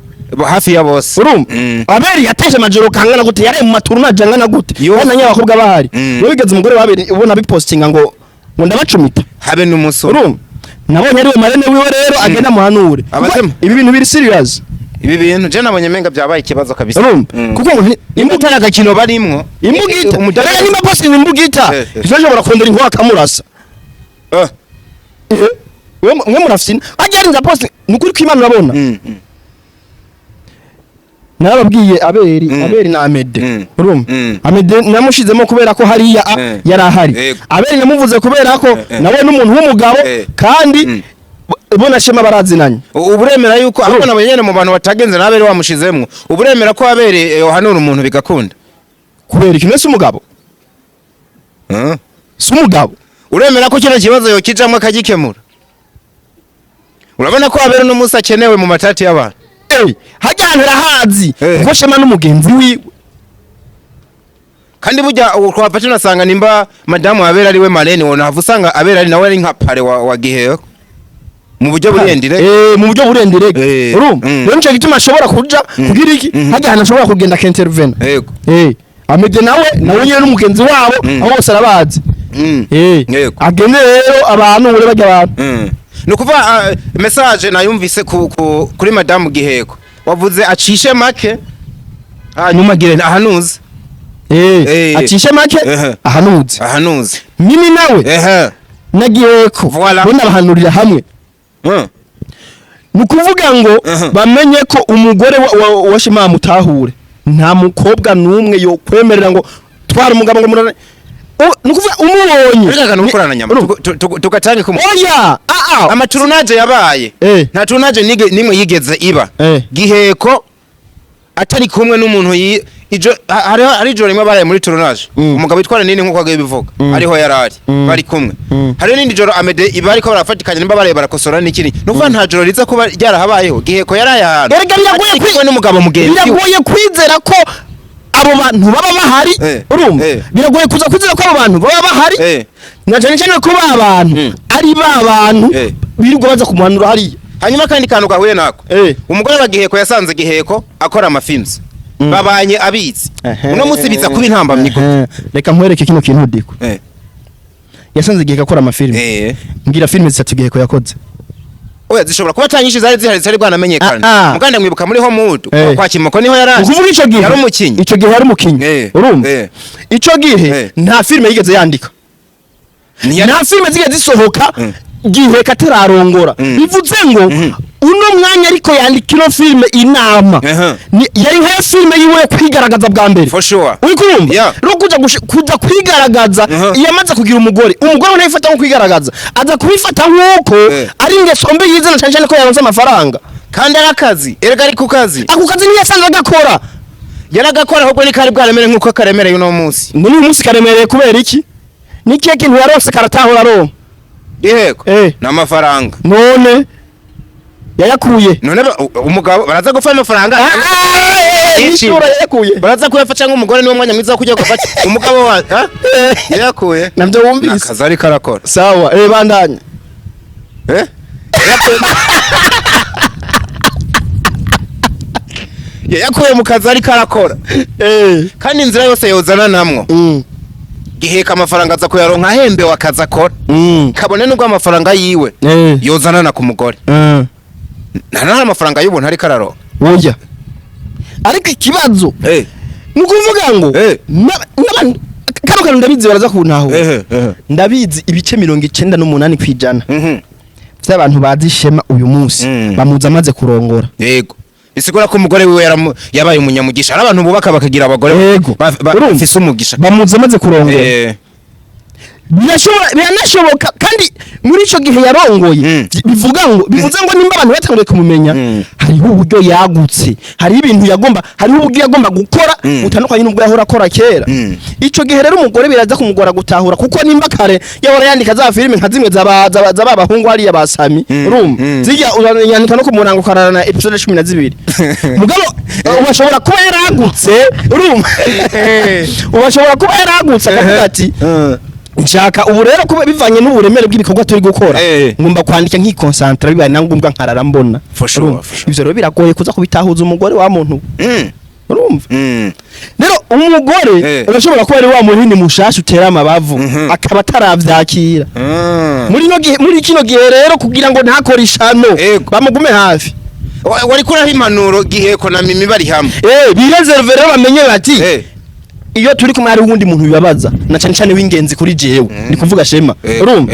Hafi ya bose. Urumva, Abeli yateje amajoro kangana gute, yaraye mu matournage angana gute? Yo. Bana abakobwa bahari. Wowe wigeze umugore w'Abeli ubona bipostinga ngo ndabacumita? Habe n'umusore. Urumva, nabonye ariwe marraine wiwe, rero agenda muhanure. Abazemu. Ibi bintu biri serious. Ibi bintu je nabonye menga byabaye ikibazo kabisa. Urumva, kuko ngo Imbuga agakino barimwo. Imbugita. Umudamu- Rega nimba posting imbugita, ishobora kondera inkuba akamurasa. Mwe murafisina ajya arinza posting, ni ukuri kw'Imana, urabona. Narababwiye Aberi, Aberi na Amede. Urumva, Amede namushizemo kubera ko hariya yari ahari. Aberi namuvuze kubera ko nawe n'umuntu w'umugabo, kandi bo na Shema barazinanye. Uburemera yuko ahubwo nabonye nyene mu bantu batagenze n'Abere wamushizemwo, uburemera ko Abere yohanura umuntu bigakunda? Kubera ikintu, si umugabo? Si umugabo? Uremera ko kino kibazo yokijamwo akagikemura? Urabona ko Abere uno munsi akenewe mu matati y'abantu. Hajya ahantu arahazi, kuko Shema n'umugenzi wiwe. Kandi burya ubu twava tunasanga nimba madamu Abere ari we marraine, wonahava usanga Abere ari nawe ari nka parrain wa Giheko mu buryo burendire. Mu buryo burendire. Urumva, rero nico gituma ashobora kuja kugira iki, hajya ahantu ashobora kugenda akintervena. Amede nawe nyene n'umugenzi wabo, abo bose arabazi. Agende rero abantu ure bajya abantu. Ni ukuvuga message nayumvise kuri madamu Giheko, wavuze acishe make hanyuma agire ahanuze. Acishe make, ahanuze. Ahanuze. Mimi nawe na Giheko, Voilà. bo nabahanurira hamwe. Ni ukuvuga ngo bamenye ko umugore wa Shema mutahure, nta mukobwa n'umwe yo kwemerera ngo twara umugabo ngo murane. Ni ukuvuga umubonye Ariko akantu gukorana nyama. Urumva? Tugatange ku Oya, amatournage yabaye, nta tournage nimwe yigeze iba Giheko atari kumwe n'umuntu ijo hariho hari ijoro rimwe baraye muri tournage, umugabo witwa Nini nkuko agiye bivuga, ariho yarari, bari kumwe. Hari n'indi joro Amede iba ariko barafatikanya, nimba baraye barakosora n'ikindi. Ni ukuvuga nta joro riza kuba ryarahabayeho Giheko yaraye ahantu Erega biragoye atari kumwe n'umugabo mugenzi we. Biragoye kwizera ko abo bantu baba bahari. Urumva, biragoye kuza kwizera ko abo bantu baba bahari, na cyane cyane ko ba bantu ari ba bantu birirwa baza kumuhanura hariya. Hanyuma kandi kantu gahuye nako, umugore wa Giheko yasanze Giheko akora amafilms, babanye abizi. Uno munsi biza kuba intambamyi gute? Reka nkwereke kino kintu diko. Yasanze Giheko akora amafilime. Mbwira filime zitatu Giheko yakoze. Oya, zishobora kuba atanyinshi zari zihari zitari bwanamenyekana. Muganda mwibuka muri Homewood kwa Kimoko niho yari ari. Ukuvuga ico gihe Yari umukinyi. Ico gihe yari umukinyi. Urumva, ico gihe nta filime yigeze yandika, nta filime zigeze zisohoka Giheka atararongora. Bivuze ngo uno mwanya ariko yandika ino filime Inama, yari nka filime yiwe yo kwigaragaza bwa mbere. For sure. Uri kumva? Yeah. Rero kuja kwigaragaza iyo amaze kugira umugore, umugore we ntayifata nko kwigaragaza, aza kubifata nk'uko ari ingeso mbi yizana, cyane cyane ko yaronse amafaranga. Kandi ari akazi, erega ari ku kazi. Ako kazi niyo yasanzwe agakora. Yaragakora, ahubwo ni kari bwaremere nk'uko karemereye uno munsi. Muri uyu munsi karemereye kubera iki? Ni ikihe kintu yaronse karatahura aronka? Giheko ni amafaranga. None yayakuye? None umugabo baraza gupfa amafaranga? N'isura yayakuye. Baraza kuyafata cyangwa umugore niwo mwanya mwiza wo kujya gufata umugabo wa ha? Yayakuye. Nabyo wumvise. Akazi ariko arakora. Sawa, bandanya. Eh? Yayakuye mu kazi ariko arakora, kandi inzira yose yozana namwo. Giheka amafaranga aza kuyaronka ahembewe akazi akora, kabone nubwo amafaranga yiwe yozanana ku mugore, nta nta amafaranga y'ubuntu ariko araronka. Oya, ariko ikibazo ni ukuvuga ngo n'abantu kano kantu ndabizi baraza kuntahura. Ndabizi ibice 98% by'abantu bazi Shema uyu munsi bamuzi amaze kurongora. Yego, bisigura ko umugore wiwe yabaye umunyamugisha. Hari abantu bubaka bakagira abagore Urumva? bafise umugisha. Bamuzi amaze kurongora. Birashobora, biranashoboka kandi muri ico gihe yarongoye, bivuze ngo nimba abantu batanguye kumumenya, hariho uburyo yagutse, hariho ibintu yagomba, hariho uburyo yagomba gukora butandukanye n'ubwo yahora akora kera. Ico gihe rero umugore biraza kumugora gutahura, kuko nimba kare yahora yandika za filime nka zimwe zaba bahungu hariya ba Sami, urumva, zijya yandika no ku murango ukararana episode 12, mugabo ubashobora kuba yaragutse, urumva, ubashobora kuba yaragutse akavuga ati Nshaka ubu rero kuba bivanye n'uburemere bw'ibikorwa turi gukora, ngomba kwandika nkiconcentra, bibaye na ngombwa nkarara mbona. For sure, Urumva? for sure. Ivyo rero biragoye kuza kubitahuza umugore wa muntu. Urumva? Rero umugore urashobora kuba ari wa muhini mushasha utera amabavu, akaba ataravyakira. Muri no gihe, muri kino gihe rero, kugira ngo ntakore ishano, bamugume hafi. Wari kuraho impanuro Giheko na Mimi bari hamwe. Bireserve rero, bamenye bati iyo turi kumwe hari uwundi muntu bibabaza, na cyane cyane w'ingenzi kuri jewe, ni kuvuga Shema. Urumva?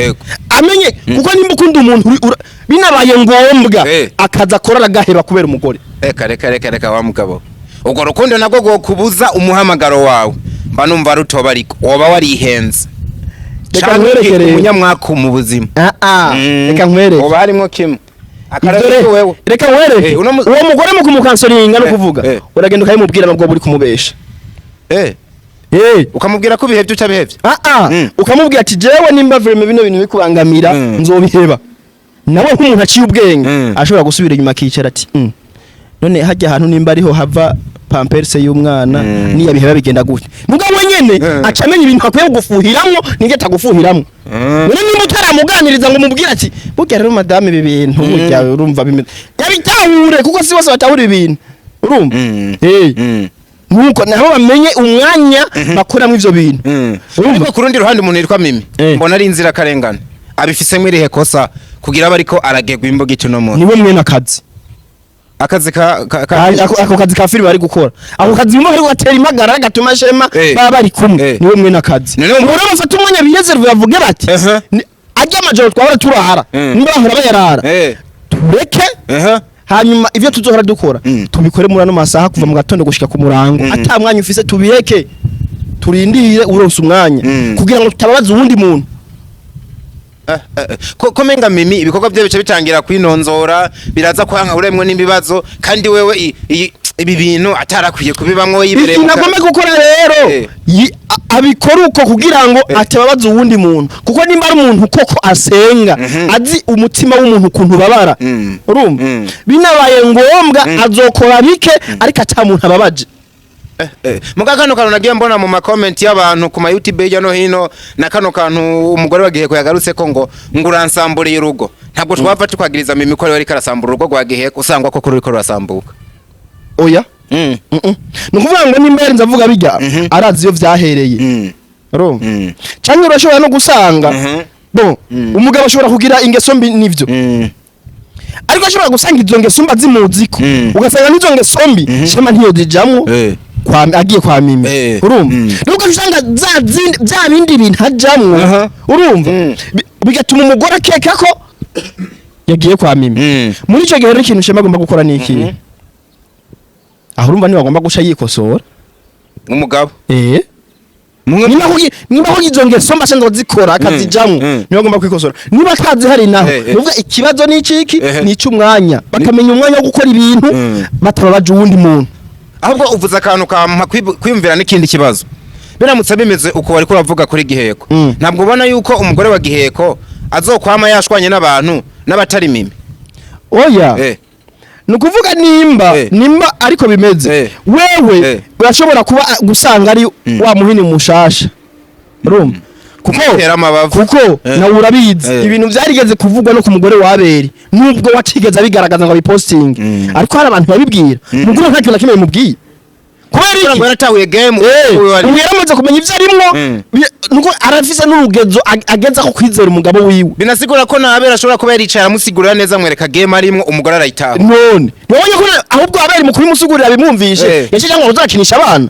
Amenye kuko nimba ukunda umuntu binabaye ngombwa akaza akora aragaheba kubera umugore. Reka, reka, reka, reka, wa mugabo, urwo rukundo nabwo rwokubuza umuhamagaro wawe, mba numva rutoba, ariko woba warihenze. Reka Canke nkwereke rero. umunyamwaku mu buzima. Ah ah, reka nkwereke. Woba harimwo kimwe. Ivyo Akarorero wewe. Reka nkwereke. Uwo mugore mu kumukansoringa no kuvuga, uragenda ukabimubwira nubwo buri kumubesha. Ukamubwira ko ibihevye utabihevye. Ah ah. Ukamubwira ati jewe nimba vraiment bino bintu bikubangamira, nzobiheba. Nawe nk'umuntu aciye ubwenge ashobora gusubira inyuma akicara ati none hajya ahantu nimba ariho hava pampers y'umwana, niya biheba bigenda gute?" Mugabo nyene aca amenya ibintu akwiye kugufuhiramwo n'ibyo atagufuhiramwo. None nimba utaramuganiriza ngo umubwire ati burya rero madame, ibi bintu burya urumva bimeze, yabitahure, kuko si bose batahura ibintu, urumva? Nuko nabo bamenye umwanya bakoramo ivyo bintu. Urumva? Ariko ku rundi ruhande, umuntu yitwa Mimi mbona ari inzirakarengane. Abifisemo irihe kosa kugira abe ariko aragegwa imbuga ino munsi? Niwe mwene akazi. Akazi ka Ako kazi ka filime bari gukora, ako kazi bimwe bari gatera imagara gatuma Shema baba bari kumwe. Niwe mwene akazi. None Ubu rero bafata umwanya bireserve, bavuge bati arya amajoro twahora turahara, nimba bahora bayarara, tureke, hanyuma ivyo tuzohora dukora tubikore muri ano masaha kuva mu gatondo gushika ku murango. Ata mwanya ufise, tubireke, turindire uronse umwanya, kugira ngo tutababaza uwundi muntu. Ko menga Mimi ibikorwa bye bice bitangira kwinonzora, biraza kwanka uremwe n'ibibazo, kandi wewe ibi bintu atarakwiye kubibamwo yibereye Ikintu agomba gukora rero, abikora uko kugira ngo atababaza uwundi muntu, kuko nimba ari umuntu koko asenga, azi umutima w'umuntu ukuntu ubabara. Urumva? Binabaye ngombwa azokora bike, ariko ata muntu ababaje. Muga kano kantu nagiye mbona mu ma comment y'abantu ku ma YouTube hirya no hino, na kano kantu umugore wa Giheko yagarutse ko ngo uransamburiye urugo, ntabwo twapfa tukwagiriza Mimi ko ariko arasambura urugo rwa Giheko, usangwa ko kuri ruriko rurasambuka? Oya. Ni ukuvuga ngo nimba yarinze avuga bijya, arazi iyo vyahereye. Urumva? Canke urashobora no gusanga bon, umugabo ashobora kugira ingeso mbi, nivyo, ariko ashobora gusanga izo ngeso mbi azimuziko, ugasanga n'izo ngeso mbi Shema ntiyozijamwo kwa agiye kwa Mimi. Urumva? Nuko usanga za zindi, bya bindi bintu ajamwo, urumva, bigatuma umugore akeka ko yagiye kwa Mimi. Muri ico gihe rero, ikintu Shema agomba gukora ni iki? Aho urumva niba agomba guca yikosora. Umugabo Niba kuki izo ngeso mba asanzwe zikora akazijamwo, niba agomba kwikosora, niba akazi hari naho, nuvuga ikibazo ni iki? Ni icy'umwanya, bakamenya umwanya wo gukora ibintu batababaje uwundi muntu. Ahubwo uvuze akantu kampa kwiyumvira n'ikindi kibazo. Biramutse bimeze uko wariko uravuga kuri Giheko, ntabwo ubona yuko umugore wa Giheko azokwama yashwanye n'abantu n'abatari Mimi? Oya. Ni ukuvuga nimba nimba ariko bimeze, wewe urashobora kuba gusanga ari wa muhini mushasha, urumva, kuko Tera amabavu. kuko nawe urabizi, ibintu byarigeze kuvugwa no ku mugore wa Abeli, nubwo watigeze abigaragaza ngo abipostinge, ariko hari abantu babibwira. Umugore nta kintu na kimwe bimubwiye. Kubera Kugira ngo iki? yaratahuye game. Uyu Ubu yaramaze kumenya ivyo arimwo, nuko arafise n'urugezo ageza ko kwizera umugabo wiwe. Binasigura ko nabera ashobora kuba yaricaye aramusigurira neza, amwereka game arimwo, umugore arayitaha. None ntiwabonye ko ahubwo Abeli mu kubimusigurira bimwumvishe, yaciye ngo uzakinisha abana.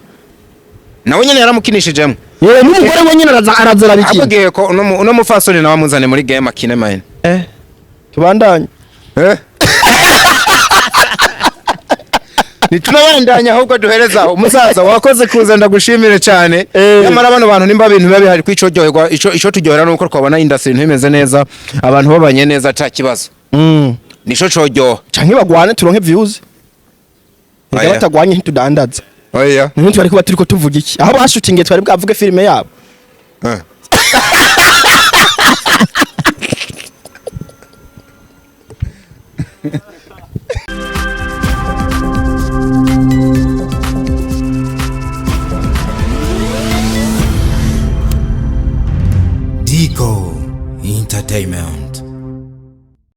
Nawe nyene yaramukinishijemo. N'umugore we nyine araza Ahubwo arabikina. Giheko uno mufasoni nawe amuzane muri game akine mahene. Tubandanye. Ntitunabandanya, ahubwo duhereza umusaza wakoze kuza, ndagushimire cyane. Nyamara bano bantu nimba ibintu biba bihari kwico ryoherwa, ico turyohera nuko twabona industry ntimeze neza, abantu babanye neza ata kibazo, nico coryoha. Canke bagwane turonke views. Reka, Oya. batagwanye ntitudandaza. Oya. None twari kuba turiko tuvuga iki aho bashutinge twari bwavuge filime yabo?